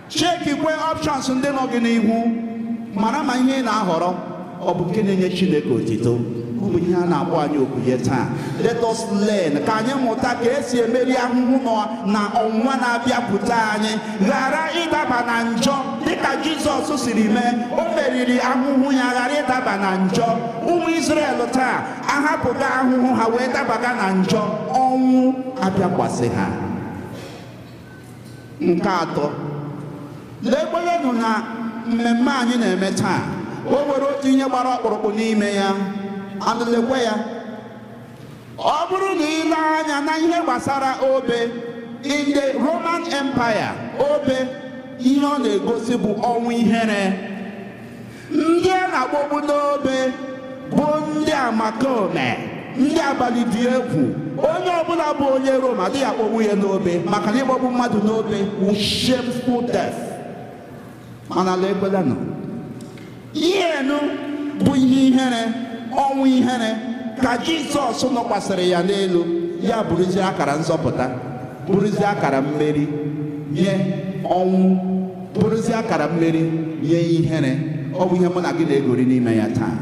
chekikwe options ndị nọ gị n'ihu, mara ma ihe ị na-ahọrọ ọ bụ nke na-enye Chineke otito. Ọ bụ ihe a na-akpọ anyị okwu ya taa. Let us learn, ka anyị mụta ka esi emeri ahụhụ nọ na ọnwụnwa na-abịakwute anyị, ghara ịdaba na njọ, dịka Jizọs siri mee. O meriri ahụhụ ya, ghara ịdaba na njọ. Ụmụ Izrel taa ahapụga ahụhụ ha wee dabaga na njọ, ọnwụ abịakwasị ha. Nke atọ, lekwenyenụ na mmemme anyị na-eme taa, o nwere otu ihe gbara ọkpụrụkpụ n'ime ya. Anụlekwe ya, ọ bụrụ na ị lee anya na ihe gbasara obe in the Roman Empire, obe ihe ọ na-egosi bụ ọnwụ ihere. Ndị a na-akpọgbu n'obe bụ ndị amakome, ndị abalị dị egwu. Onye ọbụla bụ onye Rom adịghị akpọgbu ya n'obe, maka na ịkpọgbu mmadụ n'obe wụ shameful death. Mana lekwelanụ, ihe enu bụ ihe ihere, ọnwụ ihere, ka Jizọs nọkwasịrị ya n'elu ya, bụrụzie akara nzọpụta, bụrụzie akara mmeri nye ọnwụ, bụrụzie akara mmeri nye ihere. Ọ bụ ihe mụ na gị na-egori n'ime ya taa.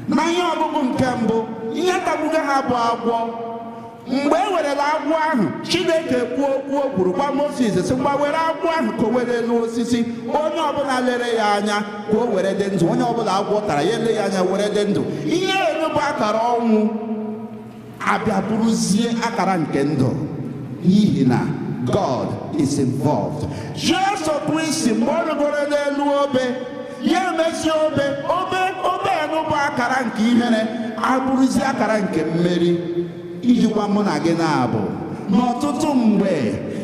Na ihe ọgụgụ nke mbụ, ihe tagbugo ha bụ agwọ. Mgbe e werela agwọ ahụ, Chineke kwuo okwu o kwuru gwa Moses, sị gwa were agwọ ahụ ka o were elu osisi, onye ọbụla lere ya anya ka o were dị ndụ. Onye ọbụla agwọ tara ya ele ya anya were dị ndụ. Ihe elu bụ akara ọnwụ abịa bụrụzie akara nke ndụ, n'ihi na God is involved. Jesu Kristi, mgbe ọ rịgoro n'elu obe ya, emezie obe obe obe enu bụ akara nke ihere abụrụzie akara nke mmeri, ijikwa mụ na gị na-abụ. N'ọtụtụ mgbe,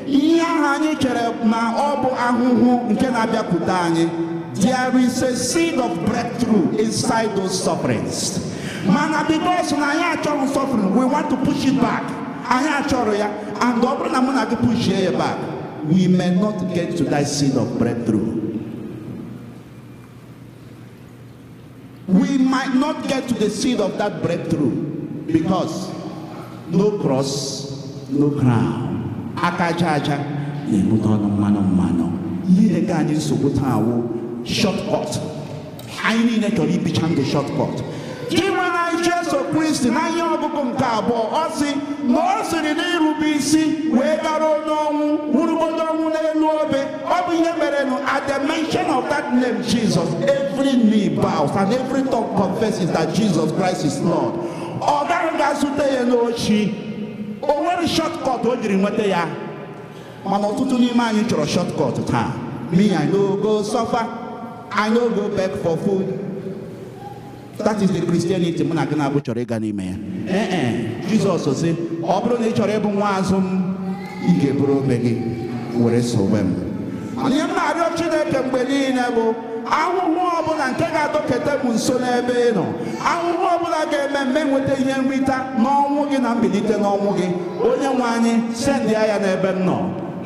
ihe ahụ anyị chere na ọ bụ ahụhụ nke na-abịakwute anyị, there is a seed of breakthrough inside those sufferings. Mana because na anyị achọghị suffering, we want to push it back. Anyị achọrọ ya, and ọ bụrụ na mụ na gị pushie ya back, we may not get to that seed of breakthrough. We might not get to the seed of that breakthrough, because no cross, no crown. Aka aja aja na-ebute ọnụ mmanụ mmanụ. Ihe na-ege anyị nsogbu taa wụ shortcut. Anyị niile chọrọ ibicha ndụ shortcut. Dinwenụ anyị Jesu Kristi, na ihe ọgụgụ nke abụọ, ọ sị na o siri n'irube isi wee garuo n'ọnwụ, wụrụgodo ọnwụ n'elu obe. Ọ bụ ihe merenụ, at the mention of that name Jesus, every knee bows and every tongue confesses that Jesus Christ is Lord. Ọ gaghị ga zute ya n'ochi. O nwere shortcut o jiri nweta ya. Mana ọtụtụ n'ime anyị chọrọ shortcut taa. Me, I no go suffer, I no go beg for food. That is the Christianity mụ na gị na-abụ chọrọ ịga n'ime ya. Ee, Jizọs sị, ọ bụrụ na ị chọrọ ịbụ nwa azụ m, ị ga-eburu obe gị were sowe m. Mana ihe m na-arịọ Chineke mgbe niile bụ ahụhụ ọbụla nke ga-adọkete m nso n'ebe ị nọ, ahụhụ ọbụla ga-eme mme nweta ihe nrita n'ọnwụ gị na mbilite n'ọnwụ gị, onye nwe anyị sendịa ya n'ebe m nọ,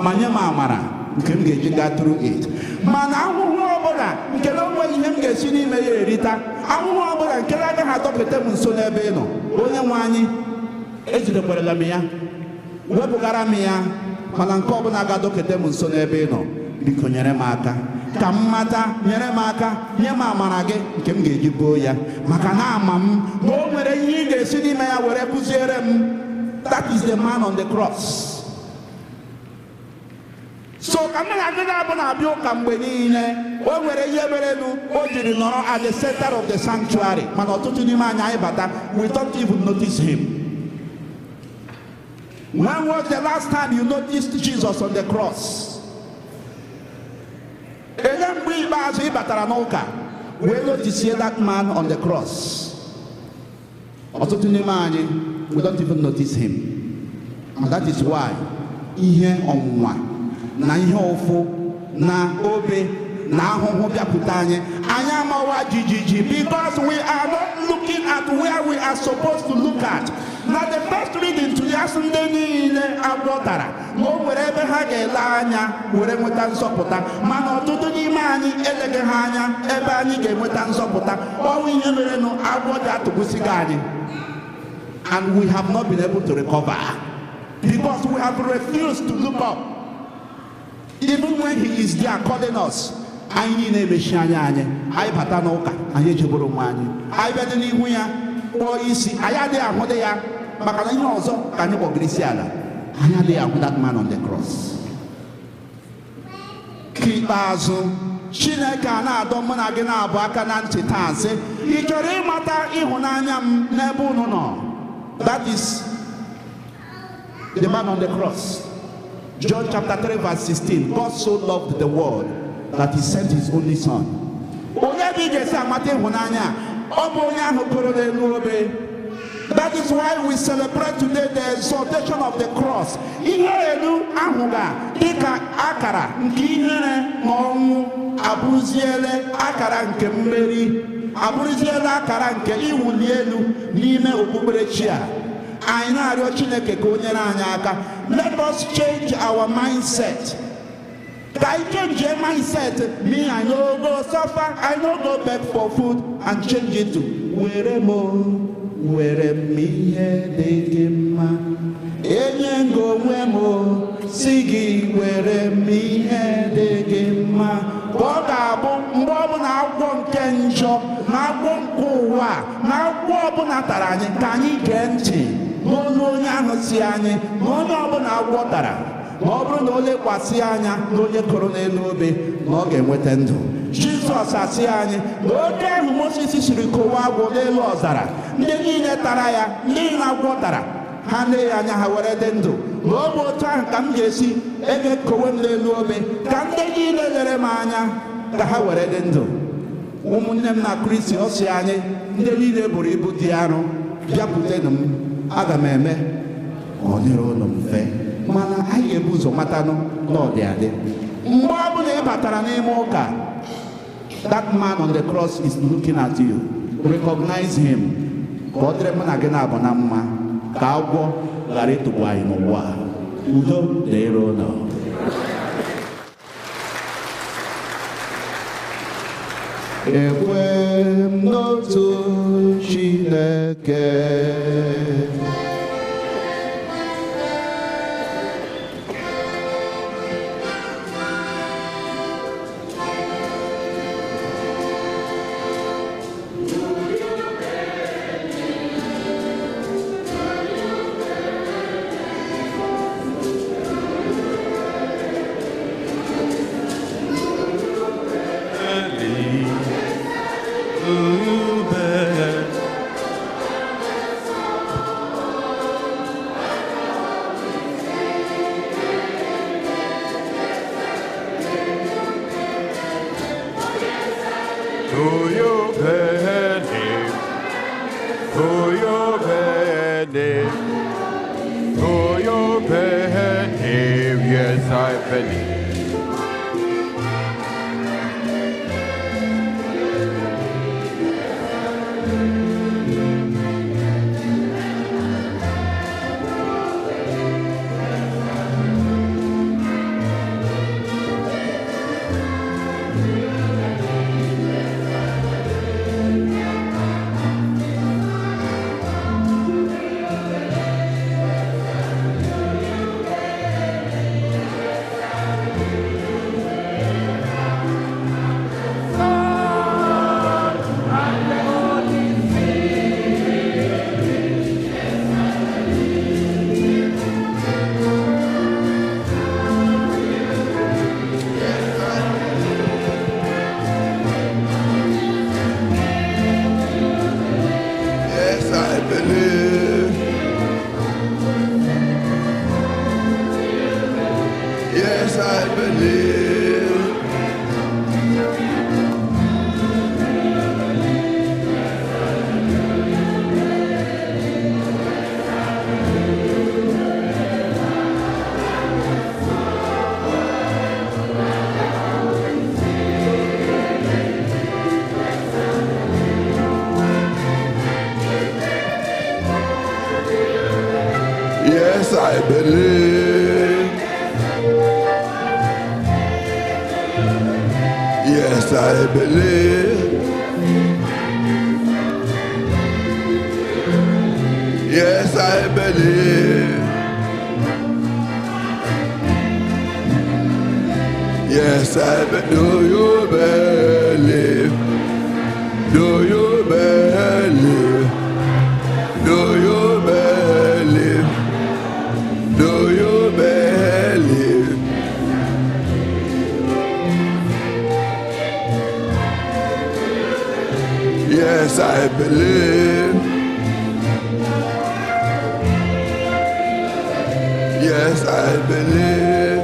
ma nye m amara nke m ga-eji gaa through it. Mana ahụhụ ọbụla nke na onweghị ihe m ga-esi n'ime ya erita, ahụhụ ọbụla nke na-agaghị adọkete m nso n'ebe ị nọ, onye nwe anyị ejidekwarala m ya, wepụgara m ya. Mana nke ọbụla ga-adọkete m nso n'ebe ị nọ, biko nyere m aka. Ka m mata, nyere m aka, nye m amara gị nke m ga-eji boo ya, maka na ama m na o nwere ihe ị ga-esi n'ime ya were kụziere m. That is the man on the cross. So ka m na gị na-abụ na-abịa ụka mgbe niile, o nwere ihe merenụ o jiri nọrọ at the center of the sanctuary, mana ọtụtụ n'ime anyị, anyị bata, we don't even notice him. When was the last time you noticed Jesus on the cross? Ele mgbe ikpeazụ ị batara n'ụka wee notice that man on the cross? Ọtụtụ n'ime anyị, we don't even notice him. And that is why ihe ọnwụnwa na ihe ụfụ na obe na ahụhụ bịakwute anyị, anyị amawa jijiji, because we are not looking at where we are supposed to look at. Na the first reading to ya, sị ndị niile agwọ tara na o nwere ebe ha ga-ele anya were nweta nzọpụta, mana ọtụtụ n'ime anyị eleghị ha anya ebe anyị ga-enweta nzọpụta. Ọnwụ ihe merenụ agwọ ji atụgbusigo anyị, and we have not been able to recover because we have refused to look up even when he is there calling us. Anyị niile emechi anya anyị. Anyị bata n'ụka, anyị echeburu onwe anyị, anyị bịa dị n'ihu ya kpọọ isi, anyị adịghị ahụdị ya, maka na ihe ọzọ ka anyị kpọgiri isi ala. Anyị adịghị ahụ that man on the cross. Ka ikpeazụ, Chineke a na-adọ mụ na gị na-abụ aka na ntị taa, sị, ị chọrọ ịmata ịhụnanya m n'ebe unu nọ? That is the man on the cross. John chapter 3 verse 16: God so loved the world that he sent his only son. Onye bụ ị ga-esi amata ịhụnanya a? Ọ bụ onye ahụ koro n'elu obe. That is why we celebrate today the exaltation of the cross. Ihe elu ahụ ga dịka akara nke ihere na ọnwụ abụrụziele akara nke mmeri, abụrụziele akara nke iwuli elu n'ime okpukperechi a. Anyị na-arịọ Chineke ka o nyere anyị aka. Let us change our mindset. Ka anyị change mindset me, I no go suffer, I no go beg for food, and change it to were m o, were m ihe dị gị mma, enye m gị onwe m o, si gị were m ihe dị gị mma, ka ọ ga-abụ mgbe ọbụla agwọ nke njọ na agwọ nke ụwa na agwọ ọbụla tara anyị, ka anyị gee ntị n'olu onye ahụ si anyị na onye ọbụla agwọ tara, ma ọ bụrụ na o lekwasị anya n'onye kụrụ n'elu obe, na ọ ga-enweta ndụ. Jizọs asị anyị na oke ahụ Moses siri kowa agwọ n'elu ọzara, ndị niile tara ya, ndị niile agwọ tara ha lee ya anya, ha were dị ndụ, na ọ bụ otu ahụ ka m ga-esi ebe kowe m n'elu obe, ka ndị niile lere m anya ka ha were dị ndụ. Ụmụnne m na Kristi, ọ sị anyị, ndị niile buru ibu dị arọ, bịakwutenụ m, aga m eme ka ọ dịrị ụnụ mfe. Mana anyị ga-ebu ụzọ matanụ na ọ dị adị. Mgbe ọ bụla ị batara n'ime ụka, that man on the cross is looking at you. Recognize him, ka ọ dịrị mụ na gị na-abụ na mma, ka agwọ ghara ịtụgbu anyị n'ụwa a. Udo dịrị ụnụ. Ekwe m n'otu Chineke. Do you believe? Do you believe? Do you believe? Yes, I believe. believe. Yes, I believe. Yes, I believe. Yes, I believe. Yes, I believe. Do you believe? Do you believe? Do you believe? Do you believe? Yes, I believe. Yes, I believe.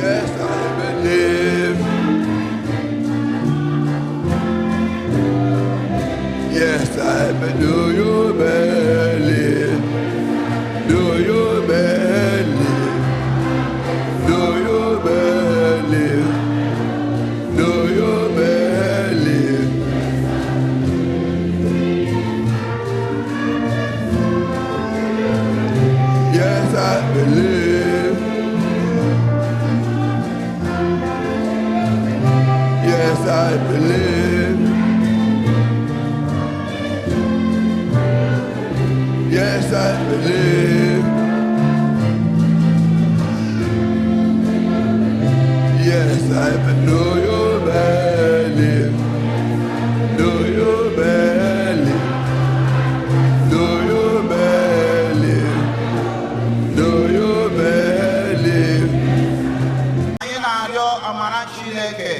Yes, I believe. Yes, I believe. Do you believe? Do you believe? Do you believe? Do you believe? Yes, I believe. Yes, I believe. Yes, I believe. Yes, I believe. Do you believe? Do you believe? Do you believe? Do you believe? Anyị na-arịọ amara Chineke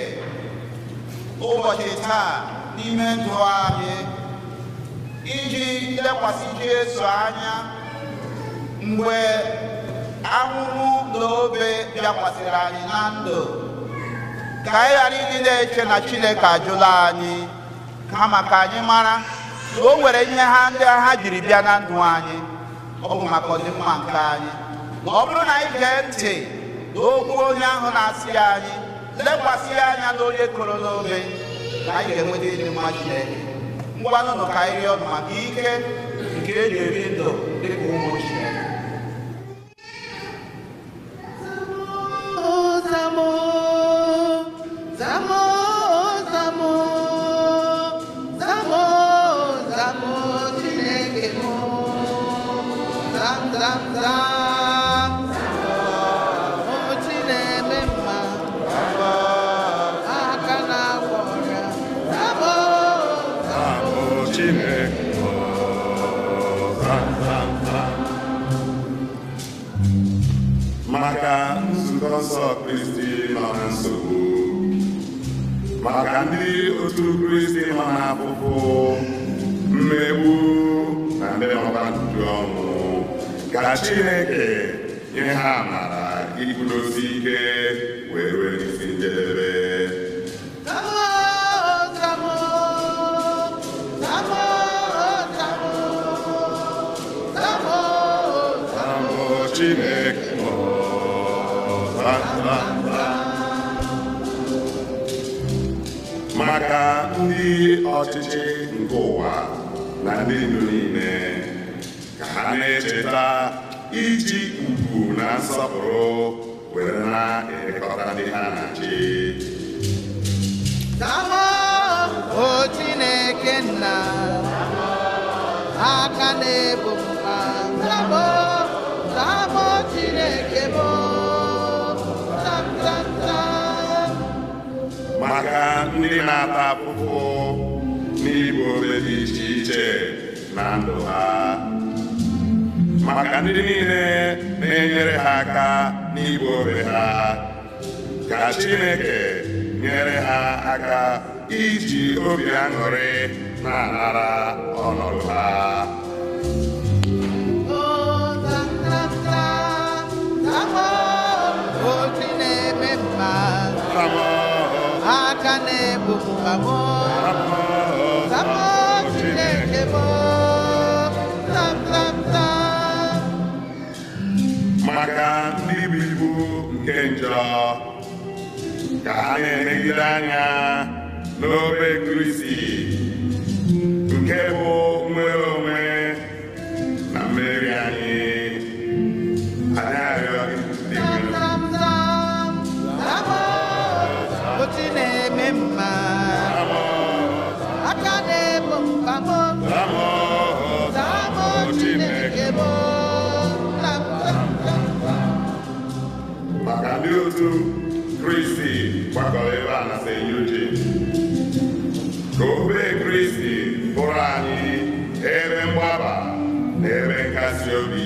ụbọchị taa n'ime ndụ anyị iji lekwasị Jesu anya mgbe ahụhụ na obe bịakwasịrị anyị na ndụ, ka anyị ghara ịdị na-eche na Chineke ajụla anyị, kama ka anyị mara na o nwere ihe ha ndị ha jiri bịa na ndụ anyị, ọ bụ maka ọdịmma nke anyị. Ma ọ bụrụ na anyị gee ntị n'okwu onye ahụ na-asị anyị, lekwasị anya n'onye koro n'obe, na anyị ga-enweta ịdị mma Chineke. Ngwanụnụ ka anyị rịọ maka ike nke eji ebi ndụ dịka ụmụ Chineke. Zamo, zamo, zamo, zamo, zamo, Chineke mụ. Zam, zam, zam, o Chineme mma, aka na-agwọ ọrịa. Zamo, Zamo Chineke, zam, zam, zam. Maka nzukọ nsọ Kristi nọ na nsogbu, maka ndị otu Kristi nọ n'afụfụ, mmegbu na ndị nọkwa n'uju ọnwụ, ka Chineke nye ha amara iguzosi ike wee rue n'isi njedebe. Zamo, zamo, zamo, zamo, zamo, Zamo Chineke, zam, zam, zam. Maka ndị ọchịchị nke ụwa na ndị ndu niile, ka ha na-echeta iji ugwu na nsọpụrụ were na-elekọta ndị ha na-achị. Zamo, o Chineke nna, aka na-ebu mkpa. Zamo, zamo Chineke mụ, zam, zam, zam. Maka ndị na-ata afụfụ n'igbu obe dị iche iche na ndụ ha, maka ndị niile na-enyere ha aka n'igbu obe ha, ka Chineke nyere ha aka iji obi aṅụrị na-anara ọnọdụ ha. O zam, zam, Zamo, Aka na-ebu mkpa m. Zamo, Zamo Chineke m. Zam zam zam. Maka ndị bụ ibu nke njọ, ka ha na-elegide anya n'obe Kristi nke bụ nnwere onwe na mmeri anyị. Anyị arịọ gị dị Zam nwere. zam zam. Zamo otu na-eme mma. Zamo, Aka na-ebu mkpa m. Zamo, Zamo Chineke m. Zam zam zam. Maka ndị otu Kristi gbakọrọ ebe a na St. Eugene, ka obe Kristi bụrụ anyị ebe mgbaba na ebe nkasi obi.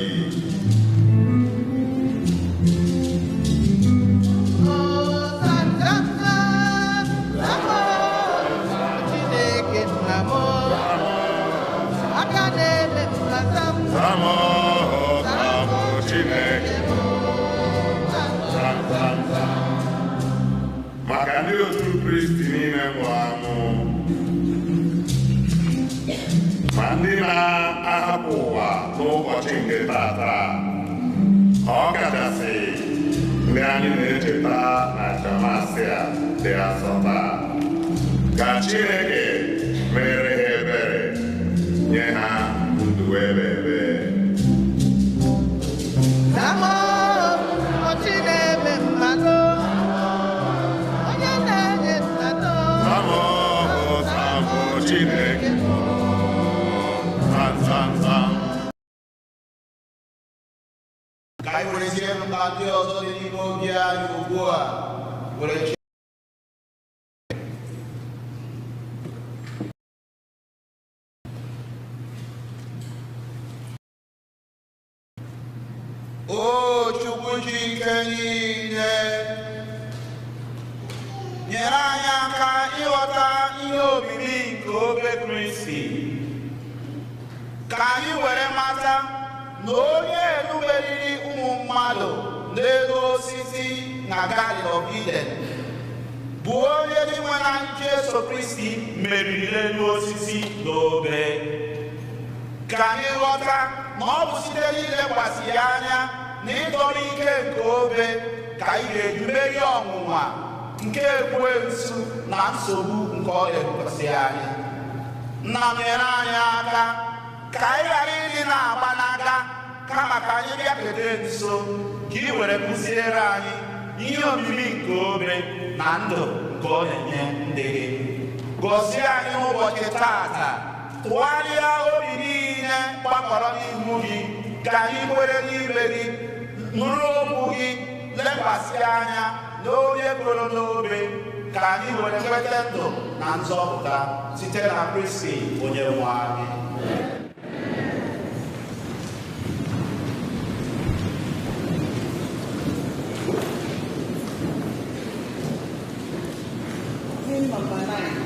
Oh, zam zam zam. Zamo Chineke nna m. Aka na-eme mma zam. Zamo, Zamo Chineke. Zam, zam, zam. Maka ndị otu Kristi niile nwụrụ anwụ, ma ndị na-ahapụ ụwa n'ụbọchị nke tata, ọ kachasị ndị anyị na-echeta na Jamasị a dị asọ taa, ka Chineke mere ha ebere, nye ha ndụ ebe ebe. Zamo otu na-eme mmadụ. Onye na-enye mmadụ. Zamo, Zamo Chineke. Zam, zam, zam. Ka anyị werezie mkpa ndị ọzọ dị n'ime obi anyị ugbu a were. O Chukwu ji ike niile, nyere anyị aka ịghọta ihe omimi nke obe Kristi, ka anyị were mata na onye enumeriri ụmụ mmadụ n'elu osisi na Garden of Eden bụ onye dị nwe na Jesu Kristi meriri n'elu osisi n'obe. Ka anyị ghọta na ọ bụ site n'ilekwasị ya anya na ịdọrọ ike nke obe ka anyị ga-eji merie ọnwụnwa nke ekwensu na nsogbu nke ọ na-ebukwasị anyị. Nna m, nyere anyị aka ka anyị ghara ịdị na-agba n'aka, kama ka anyị bịakete nso ka ị were kụziere anyị ihe omimi nke obe na ndụ nke ọ na-enye ndị gị. Gọzie anyị n'ụbọchị tata, tụgharịa obi niile gbakọrọ n'ihu gị, ka anyị kwere n'ime gị, nụrụ okwu gị, lekwasị anya n'onye kwere n'obe, ka anyị were nweta ndụ na nzọpụta site na Kristi onye nwe anyị. Hymn number 9.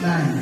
9.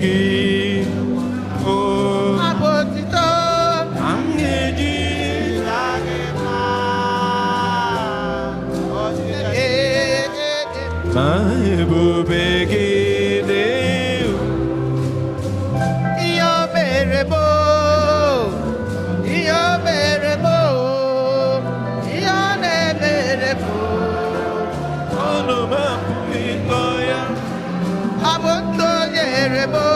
gị. O Abụ otito. Ka m ga-eji ma ebube gị dị. Ihe o mere m o, ihe o mere m o, ihe ọ na-emere m o. Ọnụ m apụghị ịkọ ya. Ọ bụ ndụ o nyere m o,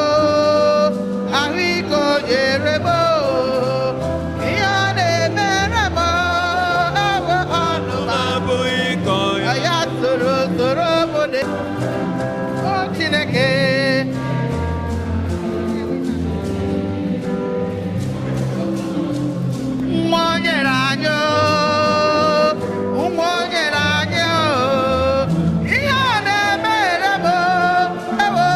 ahụike o nyere m o, ihe ọ na-emere m o, ọ bụ ọnụ m Apụghị ịkọ ya. Ya soro soro m dị. O Chineke. Nwa o nyere anyị o, nwa o nyere anyị o, ihe ọ na-emere m o, ewo.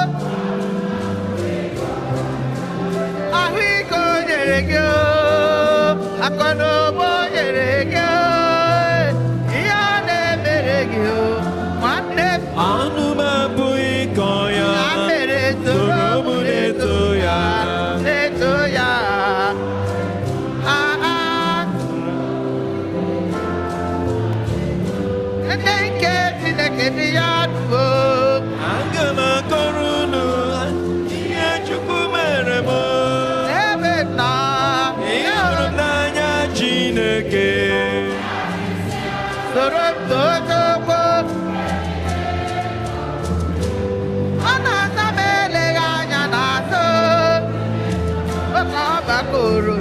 Ahụike o nyere gị o, akụ na ụba o nyere gị o, ihe ọ na-emere gị o, nwanne m. Ọnụ m apụghị ịkọ ya. Ya mere soro m na-eto ya, na-eto ya. Ah, ah. Ndị nke Chineke dị ya duo. Aga m akọrọ unu ihe Chukwu mere m. Ebe m nọ, Ịhụrụ m n'anya Chineke. Soro m too Chukwu. Ọ na-asa m eleghị anya n'azụ. Oge ọ gbakọrọ,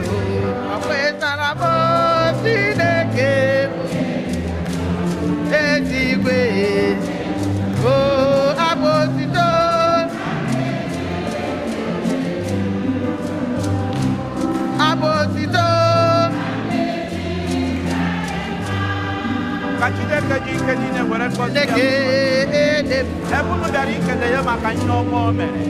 ọ kwetara m Chineke m. Eluigwe, o abụ otito. Abụ otito. Ka Chineke ji ike niile were gọzie Chineke unu. ede m. Ebe unu bịara ikele ya maka ihe ọma o mere,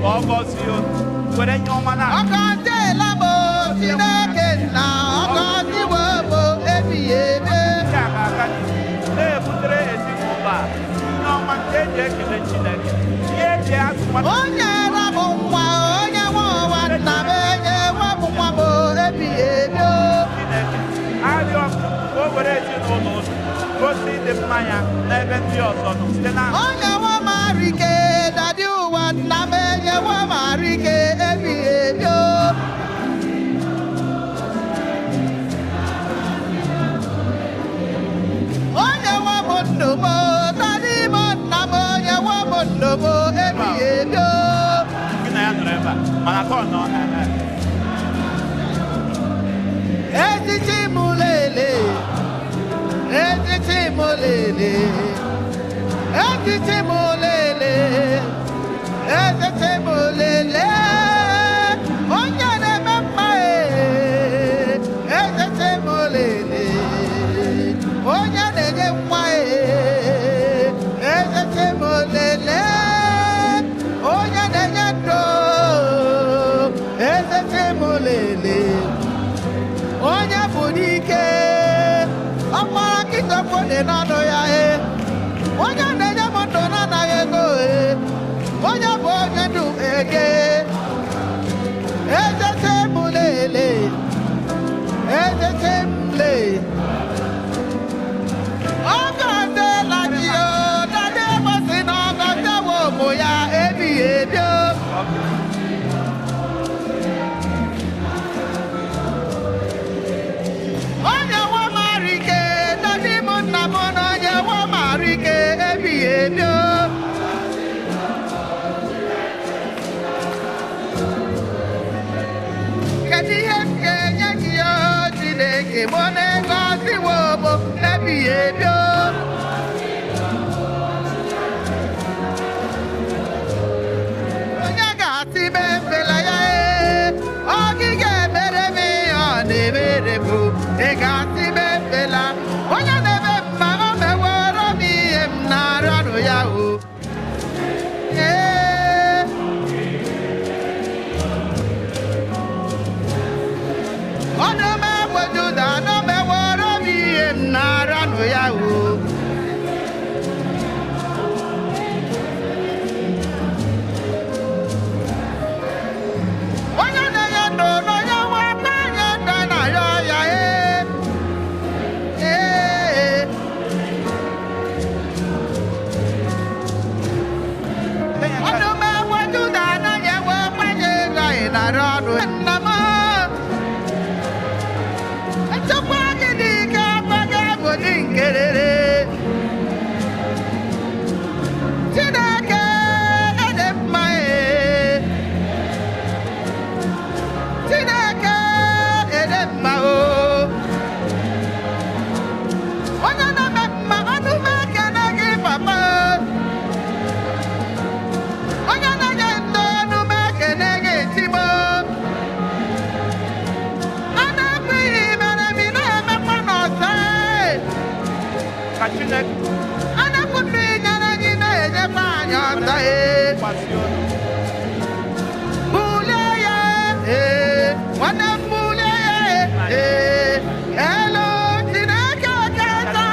ka ọ gọzie unu, were ihe ọma na Ọ gọziela m o, Chineke nna, ọ gọziwo m ebighị ebi. Nke a ga-aga n'ihu na-ebutere ezinụlọ a ihe ọma nke eji ekele Chineke, ihe eji azụ nwata. O nyere m nwa, onye nwe ụwa nna m enyewo m nwa m ebighị ebi o. Chineke arịọ m ka o were ezinụlọ unu gosi ịdị mma ya n'ebe ndị ọzọ nọ site na Onye nwe m arịke, dadi ụwa nna m enyewo m arịke ebighị ebi o. Onye nwe m ndụ m, dadi m nna m onye nwe m ndụ m ebighị ebi o. Gị na ya nọrọ ebe a mana ka ọ nọ Echichi m lele, echichi m lele, echichi m lele, echichi m lele, onye na-eme mma e, echichi m lele, onye na-enye nwa e, echichi m lele, onye na-enye ndụ, echichi m lele. Onye bụ n'ike, ọkpara nkịta okwu dị n'ọnụ ya e, onye na-enye m ndụ na-anaghị ego e, onye bụ onye ndụ eke. Ezete m lele, ezete m le. Ọ gọziela gị o, dada ebo si na ọ gọziewo ụmụ ya ebighị ebi o. Onye nwe m arịke, dadi m nna m na onye nwe m arịke ebighị ebi o. Kedu ihe m ga-enye gị o Chineke mụ na-egọziwo m ebighị ebi o. Onye ga-asị m efela ya e, ọ gị ga-emere m ihe ọ na-emere m o. Ị ga-asị m efela, onye na-eme mma o meworo m ihe m na-arịọnụ ya o. Ee. Ọnụ m egbe Juda, ọnụ m eworo m ihe m na-arịọnụ ya o. nara ọnụ nna m echekwa gị n'ike akpa gị bụ dị nkerere Chineke ede mma ee Chineke ede mma o onye na-eme mma ọnụ m ekele gị papa onye na-enye ndo ọnụ m ekele gị timo a na-ekwu ihe mere m ị na-emekwa n'ọzọ Ka Chineke a na-ekwu mmiri nyere gị na-enyekwa anyị ọzọ ee kwasị unu. Bulie ya ee nwanne m bulie ya ee elu Chineke kacha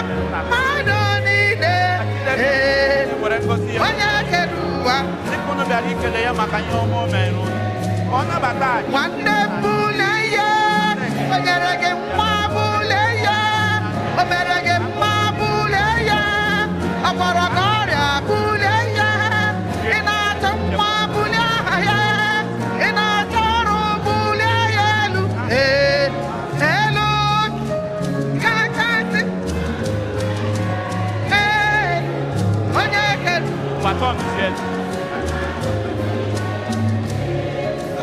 mmadụ niile ee Chineke were ngọzi ya. onye kere ụwa Dịka unu bịara ikele ya maka ihe ọma o mere unu. Ka ọ nabata anyị. nwanne m bulie ya o nyere gị nwa bulie ya o mere gị mma bulie ya ọ gwọrọ gị ọrịa bulie ya ị na-achọ nwa bulie aha ya ị na-achọ ọrụ bulie ya elu ee elu kachasị ee onye kere Gbata ọnụzie.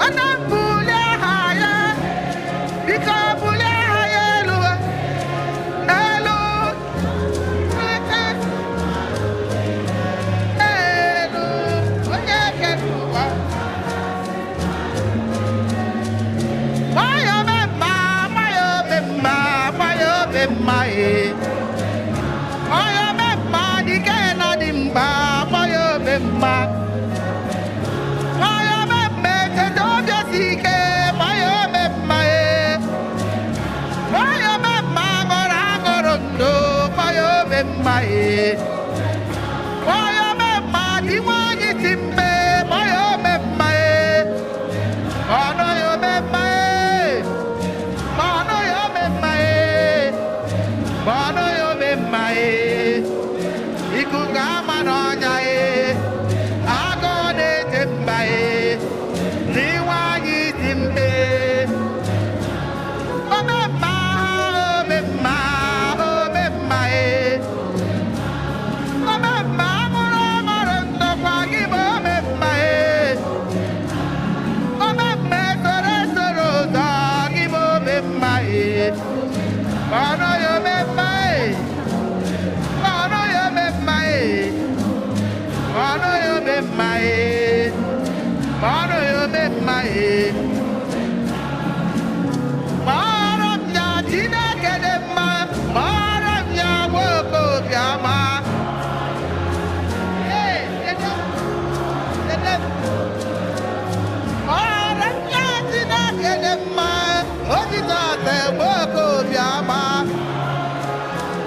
Ana m bulie aha ya biko bulie aha ya elu elu elu onye kere ụwa nwayọ ome mma nwayọ ome mma nwayọ ome mma ee nwayọ ome mma dike na dị mgba nwayọ ome mma nwayọ ome mma echeta obi esi ike nwayọ ome mma ee nwayọ ome mma aṅụrụ aṅụrụ ndụ nwayọ ome mma ee nwayọ ome mma dị nwanyị ti mbe nwayọ ome mma ee ọnụ ya ome mma ee ọnụ ya ome mma ee ọnụ ya ome mma ee ikuku ama n'ọnya ee agụụ na-eche mba ee n'iwe anyị dị mbe ome mma ome mma ome mma ee ome mma amụrụ amụrụ ndọkwa gị bụ ome mma ee ome mma esoro esoro ụzọ gị bụ ome mma ee ọnụ ya ome mma ee ọnụ ya ome mma ee ọnụ ya ome mma ee ọnụ ya ome mma ee Mara m ya Chineke dị mma mara m ya nwoke obiọma ee dede dede mara m ya Chineke dị mma o Jizọs nwoke obiọma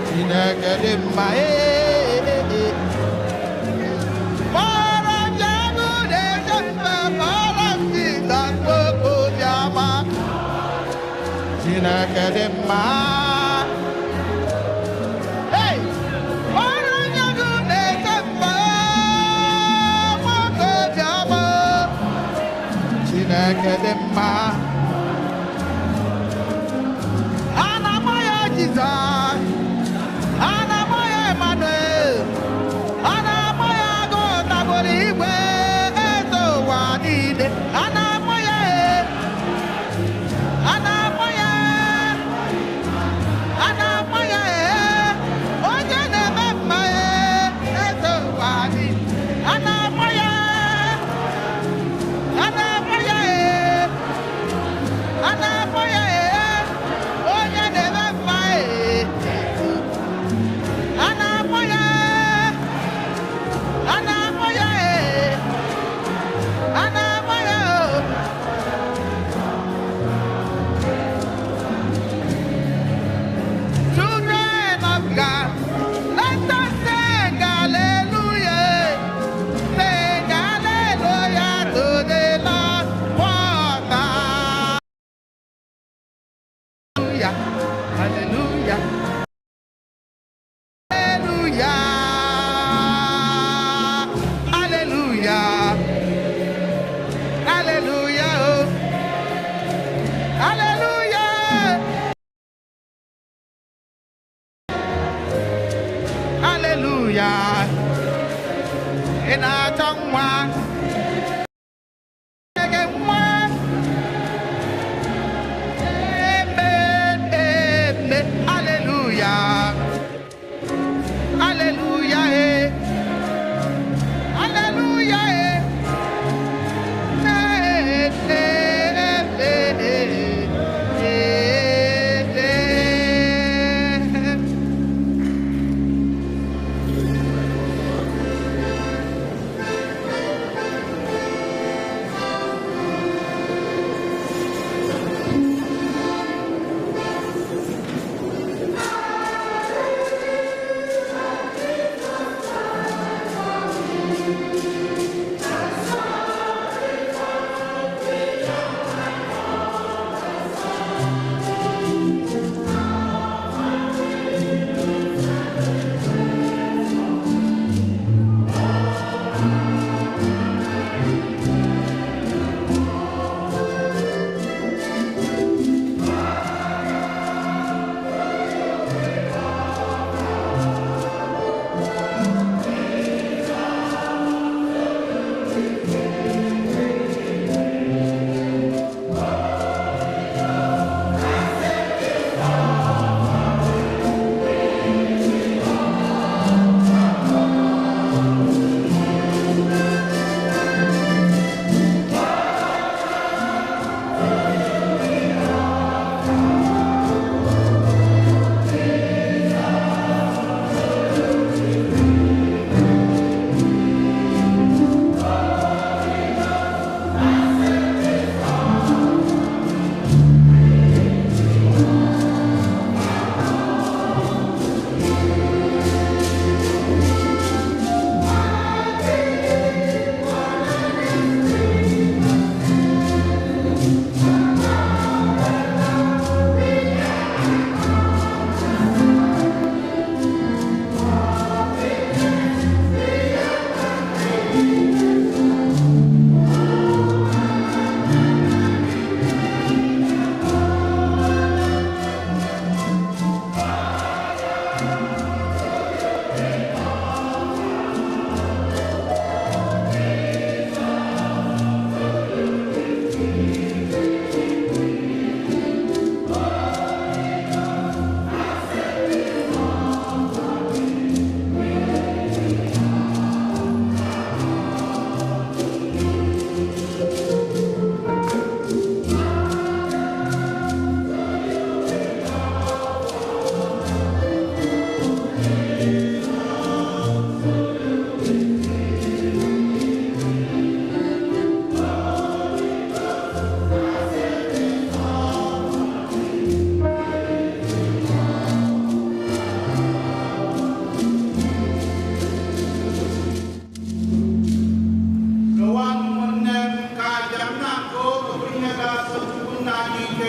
Chineke dị mma ee ee, ee. Mara m ya agụ na-eche mba mara m Jizọs nwoke obiọma Chineke dị mma Hey! Mara m ya agụ na-eche mba nwoke obiọma Chineke dị mma a na-akpọ ya Jizọs a na-akpọ ya Emmanuel a na-akpọ ya agụ tagburu igwe eze ụwa niile a na-akpọ ya a na-akpọ ya a na-akpọ ya onye na-eme mma eze ụwa niile a na-akpọ ya a na-akpọ ya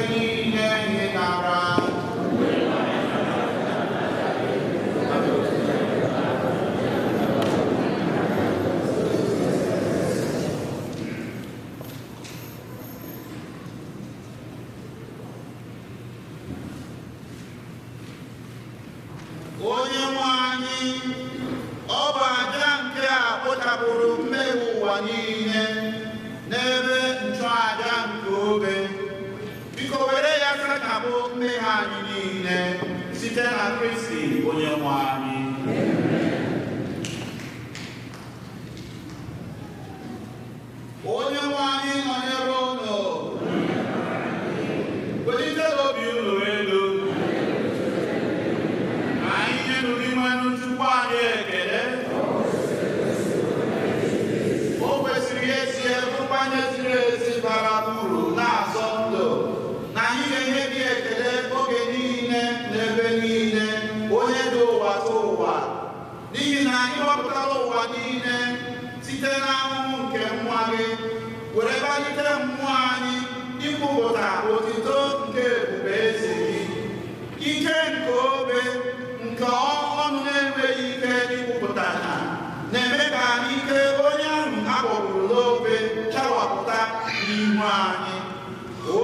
Niile ị nara. Onye nwe anyị, ọ bụ aja nke a kpochapụrụ mmehie ụwa niile n'ebe nchụaja nke obe. Biko were ya sachapụ mmehie anyị niile site na Kristi onye nwe anyị. Onye nwe anyị nọnyere unu. Welite obi unu elu. Anyị nyenụ n'ime Chukwu anyị ekele. O kwesịrị ezi nkwanye ziri ezi bara uru na-azọ ndụ na anyị ga-enye gị ekele oge niile n'ebe niile, onye dị ụwa tụ ụwa, n'ihi na anyị gbapụtara ụwa niile site n'ahụhụ nke nwa gị, were kpalite mmụọ anyị ikwupụta otito nke ebube eze gị. Ike nke obe nke ọnụ na-enweghị ike ikwupụta ha na-eme ka ike onye ahụ a kpọgburu n'obe chawapụta n'ihu anyị.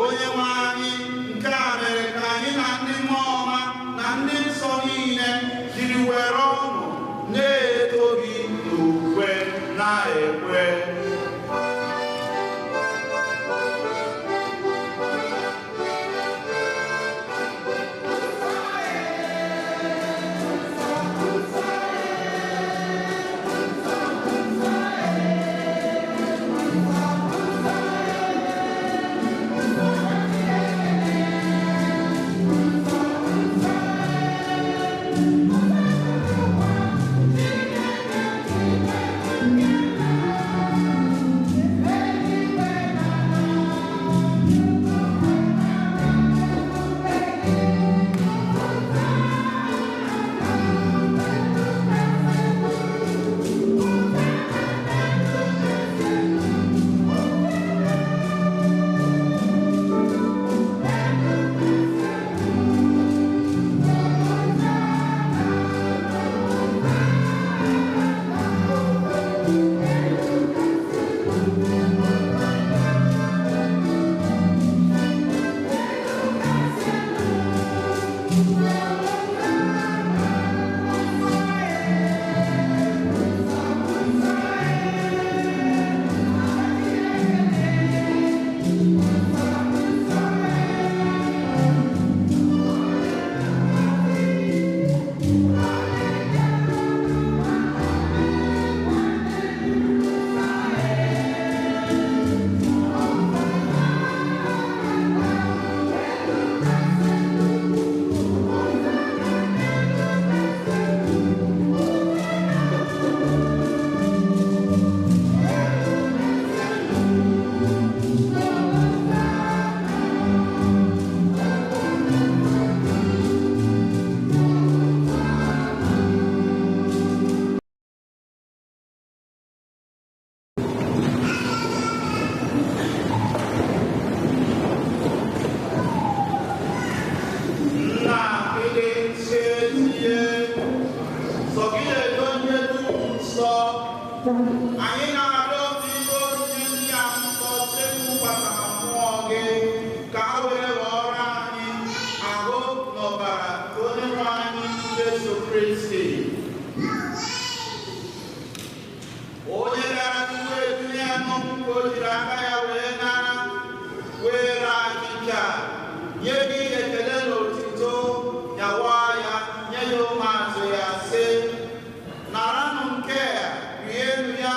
Onye nwe anyị, nke a mere ka anyị na ndị mmụọ ọma na ndị nsọ niile jiri were ọṅụ na-eto gị n'ukwe na-ekwe. Nna ịdị nsọ ezie, sọ gị na-edo ihe dum nsọ. Anyị na-arịọ gị onyinye ndị a nsọ site n'ụbata na mmụọ gị, ka ha were ghọọrọ anyị ahụ na ọbara nke onye nwe anyị Jesu Kristi. Onye bịara tupu edunye ya n'ọkụ ka o jiri aka ya wee nara, were achịcha, nye gị ekele na otito, nyawa ya, nye ya ụmụazụ ya sị, naranụ nke a, rienụ ya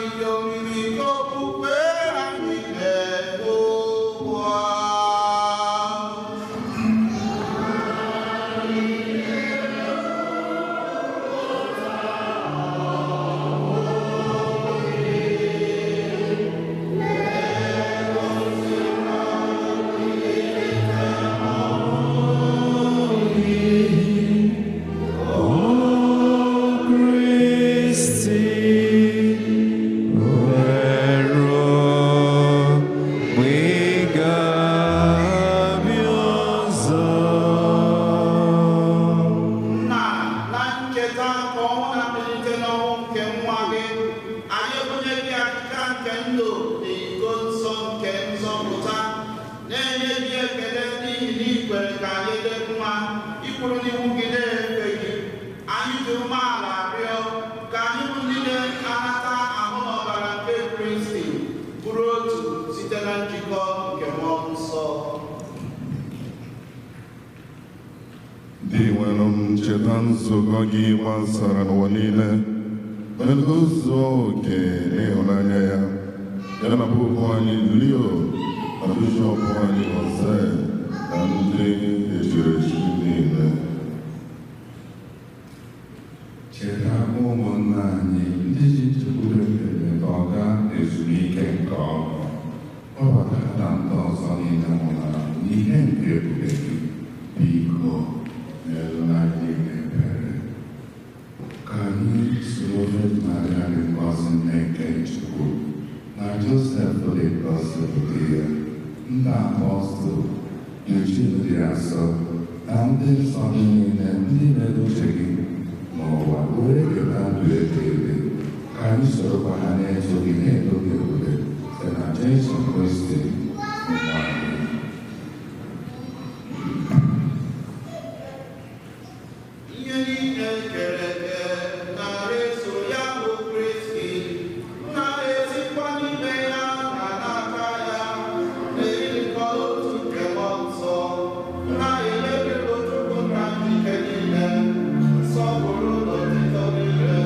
ihe omimi nke okpukpe anyị na-eme ugbu a. Nna, na ncheta nke ọnwụ na mbilite n'ọnwụ nke nwa gị, anyị ebunye gị achịcha nke ndụ na iko nsọ nke nzọpụta, na-enye gị ekele n'ihi na ị kwere ka anyị dị mma ikwuru n'ihu gị na-efe gị. Anyị ji umeala rịọ ka anyị bụ ndị na-anata ahụ na ọbara nke Kristi bụrụ otu site na njikọ nke Mmụọ Nsọ. Dị nwere m ncheta nzukọ gị gbasara n'ụwa niile, megozuo oke n'ịhụnanya ya, ya na popu anyị Leo na bishọp anyị Jose na ndị echiri echi niile. Cheta ụmụnna anyị ndị ji nchekwube mere ka ọ gaa ezumike nke ọma, kpọbata ha na ndị ọzọ niile nwụrụ anwụ n'ihe nke ebube gị. Biko merụ anyị ebere ka anyị soro Virgin Maria dị ngọzi nne nke Chukwu na Josef dị ngọzi bụ di ya, ndị apọstụl, Eugene dị asọ na ndị nsọ niile ndị mere uche gị n'ụwa were keta ndụ ebighị ebi, ka anyị sorokwa ha na-eto gị na-eto gị ebube site na Jesu Kristi nwa gị. Ihe niile kere eke nara eso ya bụ Kristi, na-esikwa n'ime ya na n'aka ya, na-erikọ otu nke Mmụọ Nsọ, na-emebiri Chukwu nna ike niile, nsọpụrụ na otuto niile,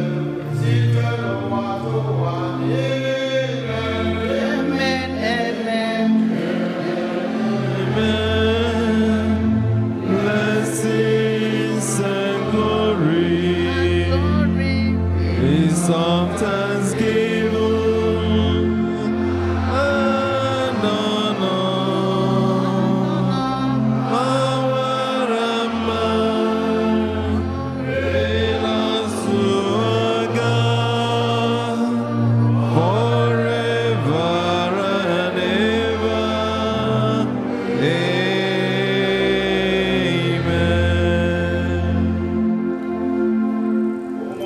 site n'ụwa tụwa niile. Amen, amen. Blessings and glory Glory. is sometimes given and honor, power and might belongs to our God forever and ever. Amen.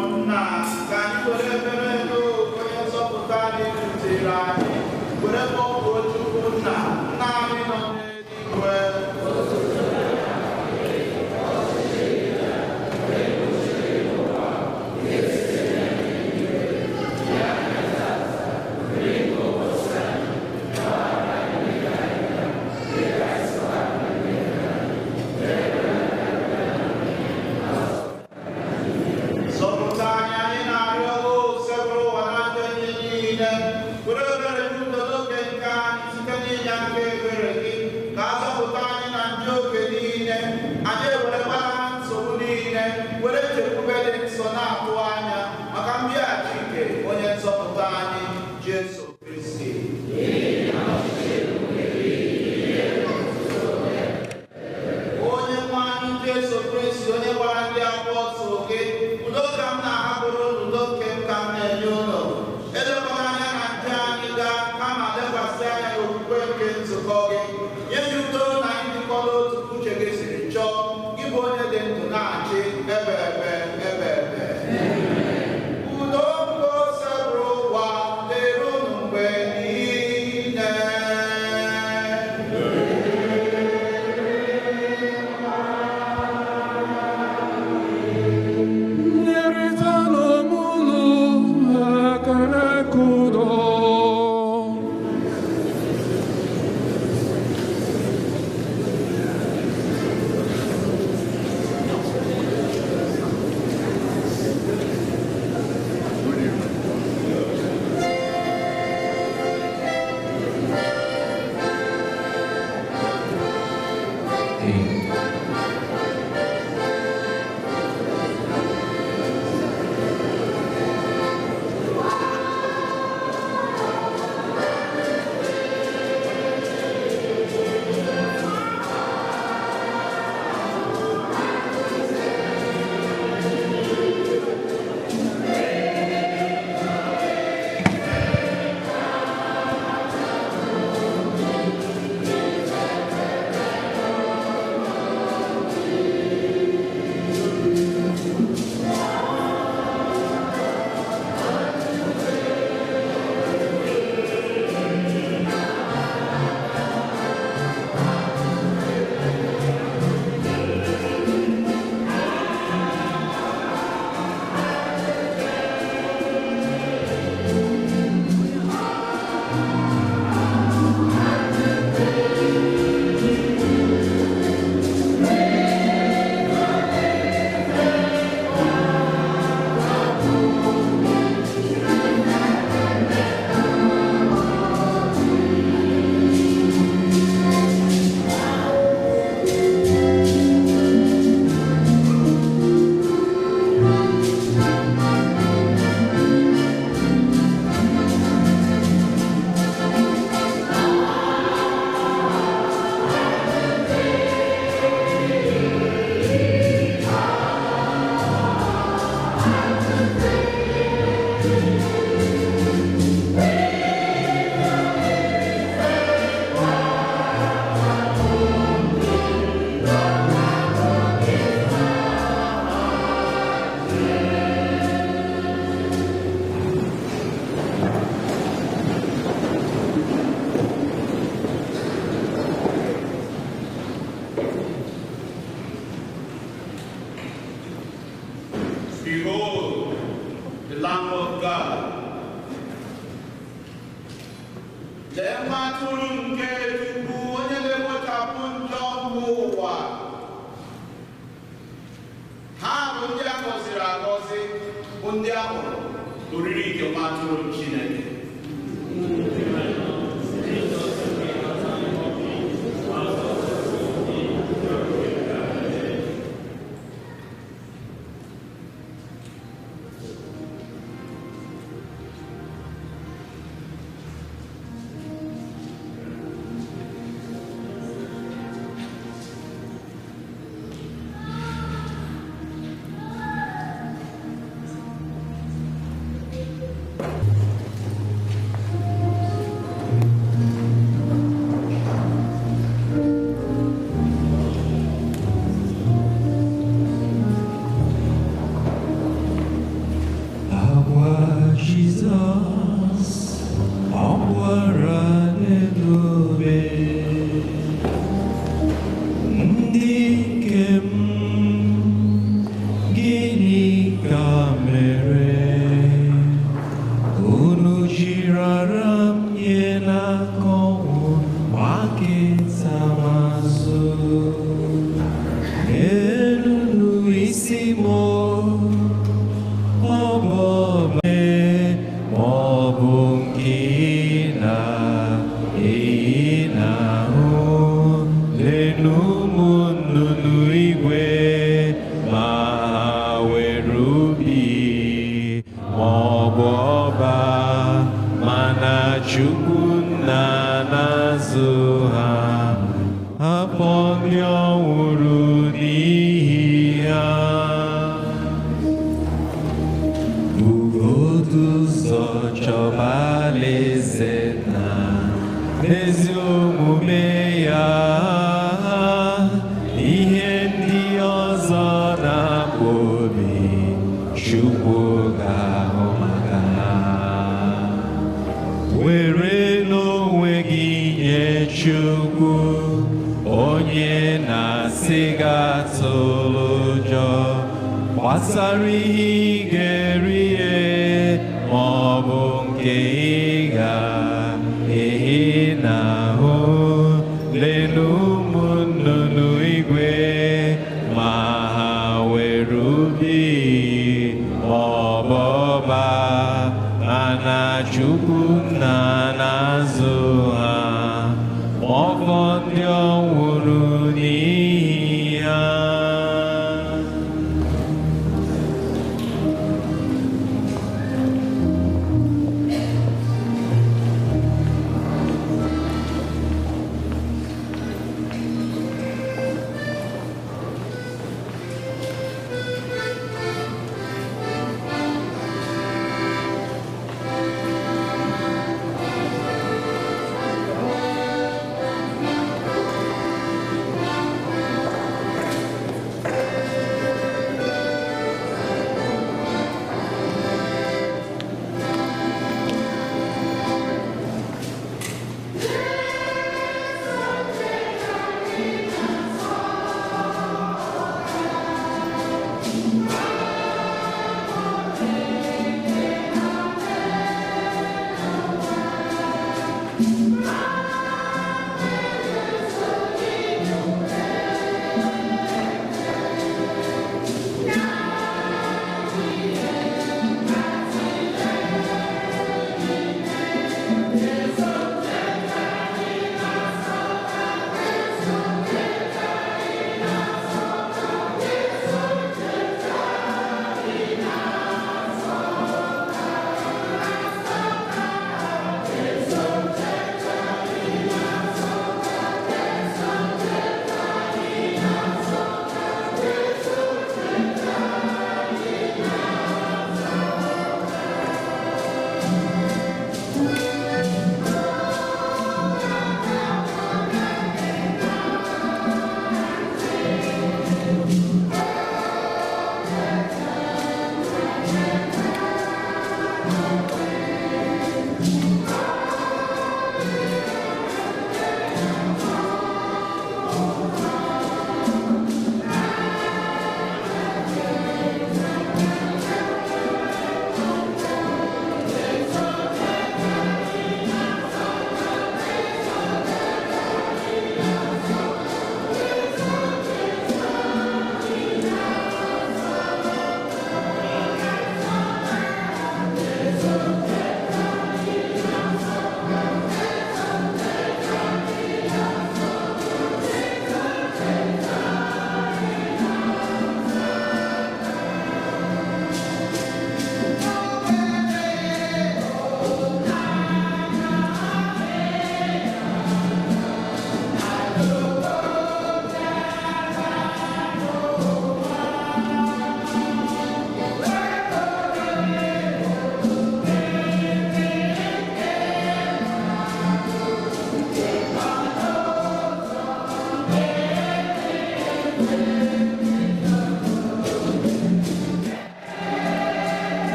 Ụmụnna, ka anyị were ebere n'onye Behold, the Lamb of God. Lee nwa atụrụ nke Chukwu onye na-ekpochapụ njọ nke ụwa. Ha bụ ndị a gọziri agọzi bụ ndị a hụrụ n'oriri nke nwa atụrụ Chineke.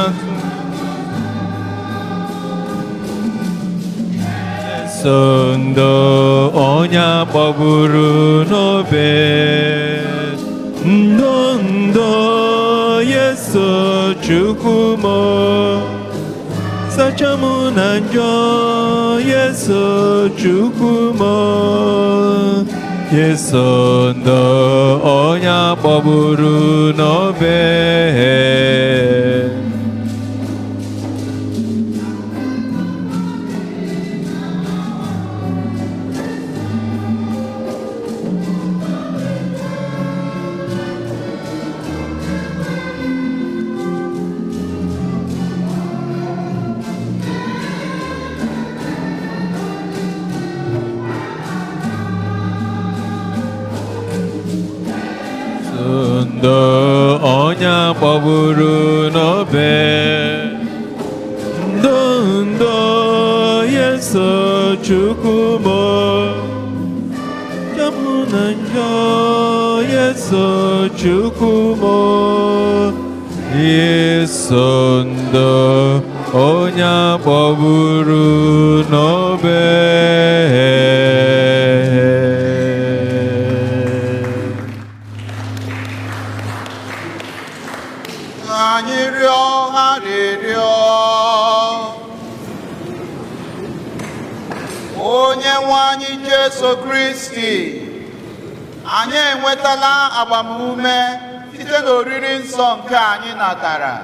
atụ. Yesu ndo onye akpọgburu n'obe. Ndo ndo Yesu Chukwu m, sacha m na njọ. Yesu Chukwu m, Yesu ndo onye akpọgburu n'obe. Ndo onye akpọgburu n'obe. Ndo ndo Yesu Chukwu m, chamụ na njọ. Yesu Chukwu m, Yesu ndo onye akpọgburu n'obe. Anyị rịọ arịrịọ. Onye nwe anyị Jesu Kristi, anyị enwetala agbamume site n'oriri nsọ nke anyị natara.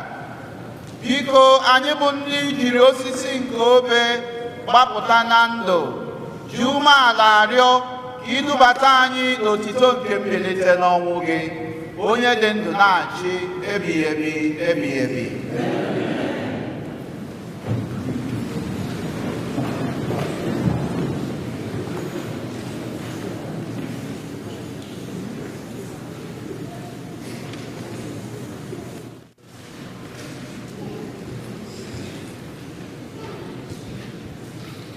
Biko anyị bụ ndị jiri osisi nke obe gbapụta na ndụ, ji umeala arịọ ka idubata anyị n'otito nke mbilite n'ọnwụ gị, onye dị ndụ na-achị ebighị ebi ebighị ebi.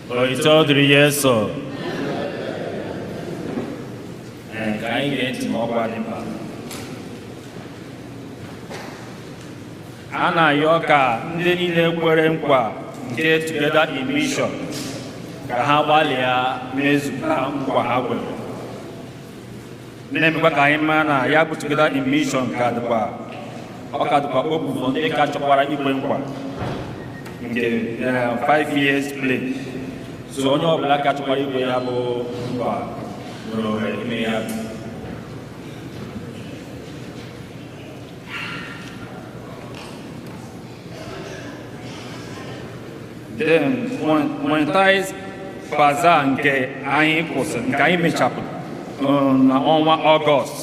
Otito dịrị Yesu. Ee, ka anyị gee ntị n'ọkwa dị mkpa. A na-ayọ ka ndị niile kwere nkwa nke Together in Mission ka ha gbalịa mezuka nkwa ha kwere. Na-emekwa ka anyị mara na ya bụ Together in Mission ka dịkwa ọ ka dịkwa open for ndị ka chọkwara ikwe nkwa nke 5 years pledge. So onye ọbụla ka chọkwara ikwe ya bụ nkwa nwere ohere ime ya. Then monetize bazaar nke anyị kwụsịrị, nke anyị mechapụrụ na ọnwa Ọgọst,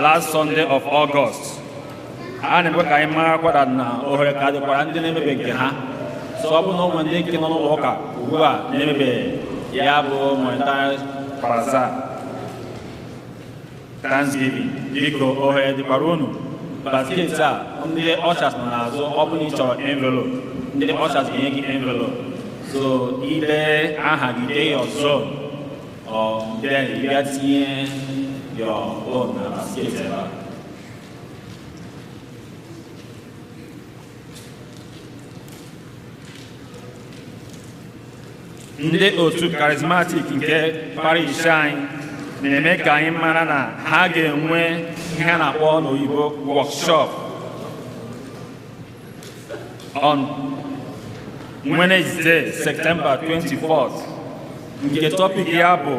last Sunday of August. A na-ekwe ka anyị mara kwada na ohere ka dịkwara ndị na-emebe nke ha. So ọ bụ na ụmụ ndị nke nọ n'ụlọ ụka ugbu a na-emebe ya bụ monetize bazaar Thanksgiving, biko ohere dịkwara unu. Basket a ndị ushers nọ n'azụ, ọ bụ na ị chọrọ envelope, ndị ushers ga-enye gị envelope. So ile aha gị dee your zone, or then ị bịa tinye your own na basket ebe a. Ndị otu charismatic nke parish anyị na-eme ka anyị mara na ha ga-enwe ihe a na-akpọ n'oyibo workshop on Wednesday, September 24th. Nke topic ya bụ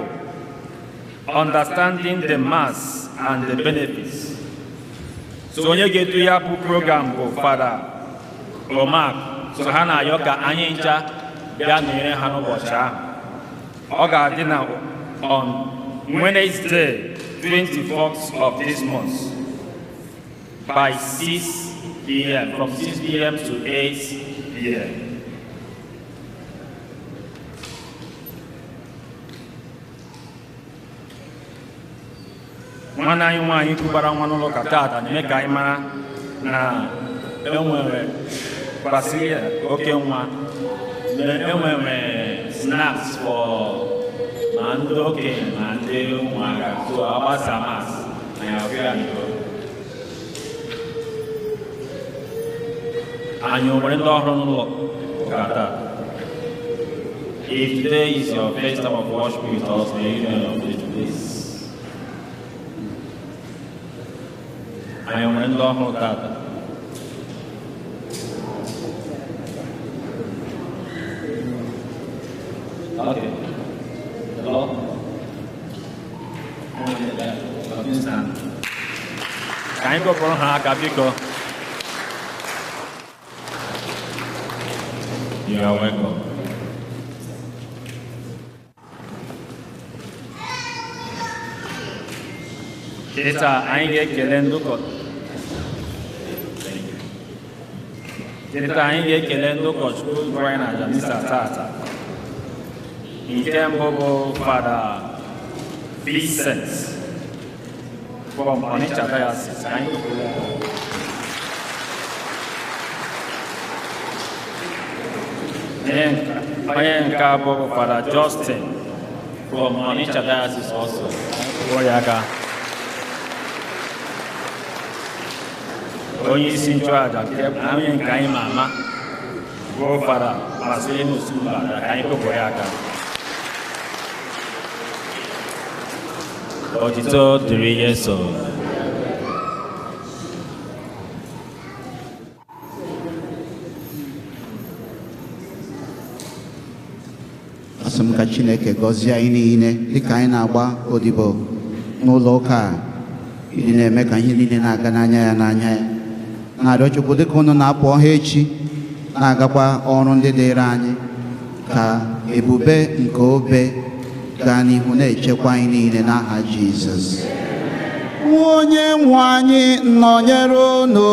Understanding the Mass and the Benefits. So onye ga-edu ya bụ program bụ Fada Omak. So ha na-ayọ ka anyị ncha bịa nọnyere ha n'ụbọchị ahụ. Ọ ga-adị na on Wednesday, 24th of this month by 6 p.m., from 6 p.m. to 8 p.m. Nwanne anyị nwaanyị kwubara nwa n'ụlọ ụka taata na-eme ka anyị mara na enwere Basilia oke nwa, enwere snacks for ma ndị okenye ma ndị ụmụaka, so agbasa mas na ya ọbịa n'iro. Anyị o nwere ndị ọhụrụ n'ụlọ ụka taa? If today is your first time of worship with us, may you join your faith, please. Anyị o nwere ndị ọhụrụ tata? Okay. Hello? Ka anyị kụpụrụ ha aka biko. You are welcome. Kịta anyị ga-ekele ndị ụkọ Kịta anyị ga-ekele ndị ụkọchukwu gụrụ anyị na aja misa tata. Nke mbụ bụ Fada Vincent from Onitsha Diocese. Anyị kụpụrụ ya. Onye nke abụọ bụ Fada Justin from Onitsha Diocese also. Anyị kụpụrụ ya aka. Onye isi nchụaja nke onye nke anyị ma ama bụ Fada Marcelinus Mbada, ka anyị kụpụrụ ya aka. Otito dịrị Jesu. Asị m ka Chineke gọzie anyị niile dịka anyị na-agba odibo n'ụlọ ụka a, ịdị na-eme ka ihe niile na-aga n'anya ya n'anya ya. Na-arịọ Chukwu dịka unu na-apụ ọha echi na-agakwa ọrụ ndị dịịrị anyị, ka ebube nke obe gaa n'ihu na-echekwa anyị niile n'aha Jizọs. Onye nwe anyị nọnyere unu.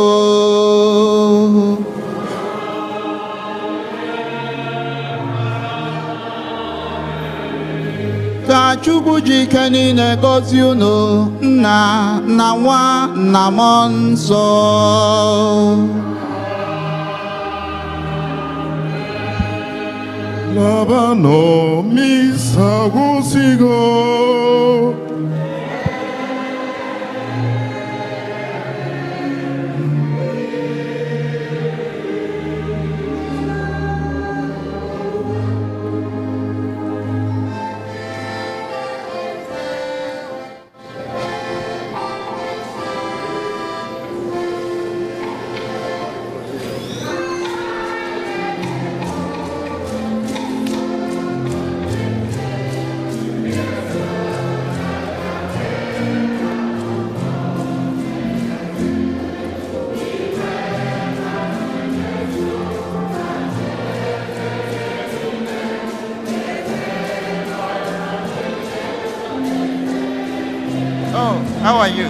Ka Chukwu ji ike niile gọzie unu, Nna na Nwa na Mmụọ Nsọ. Labanụ misa gwụsịgo. Oh, how are you?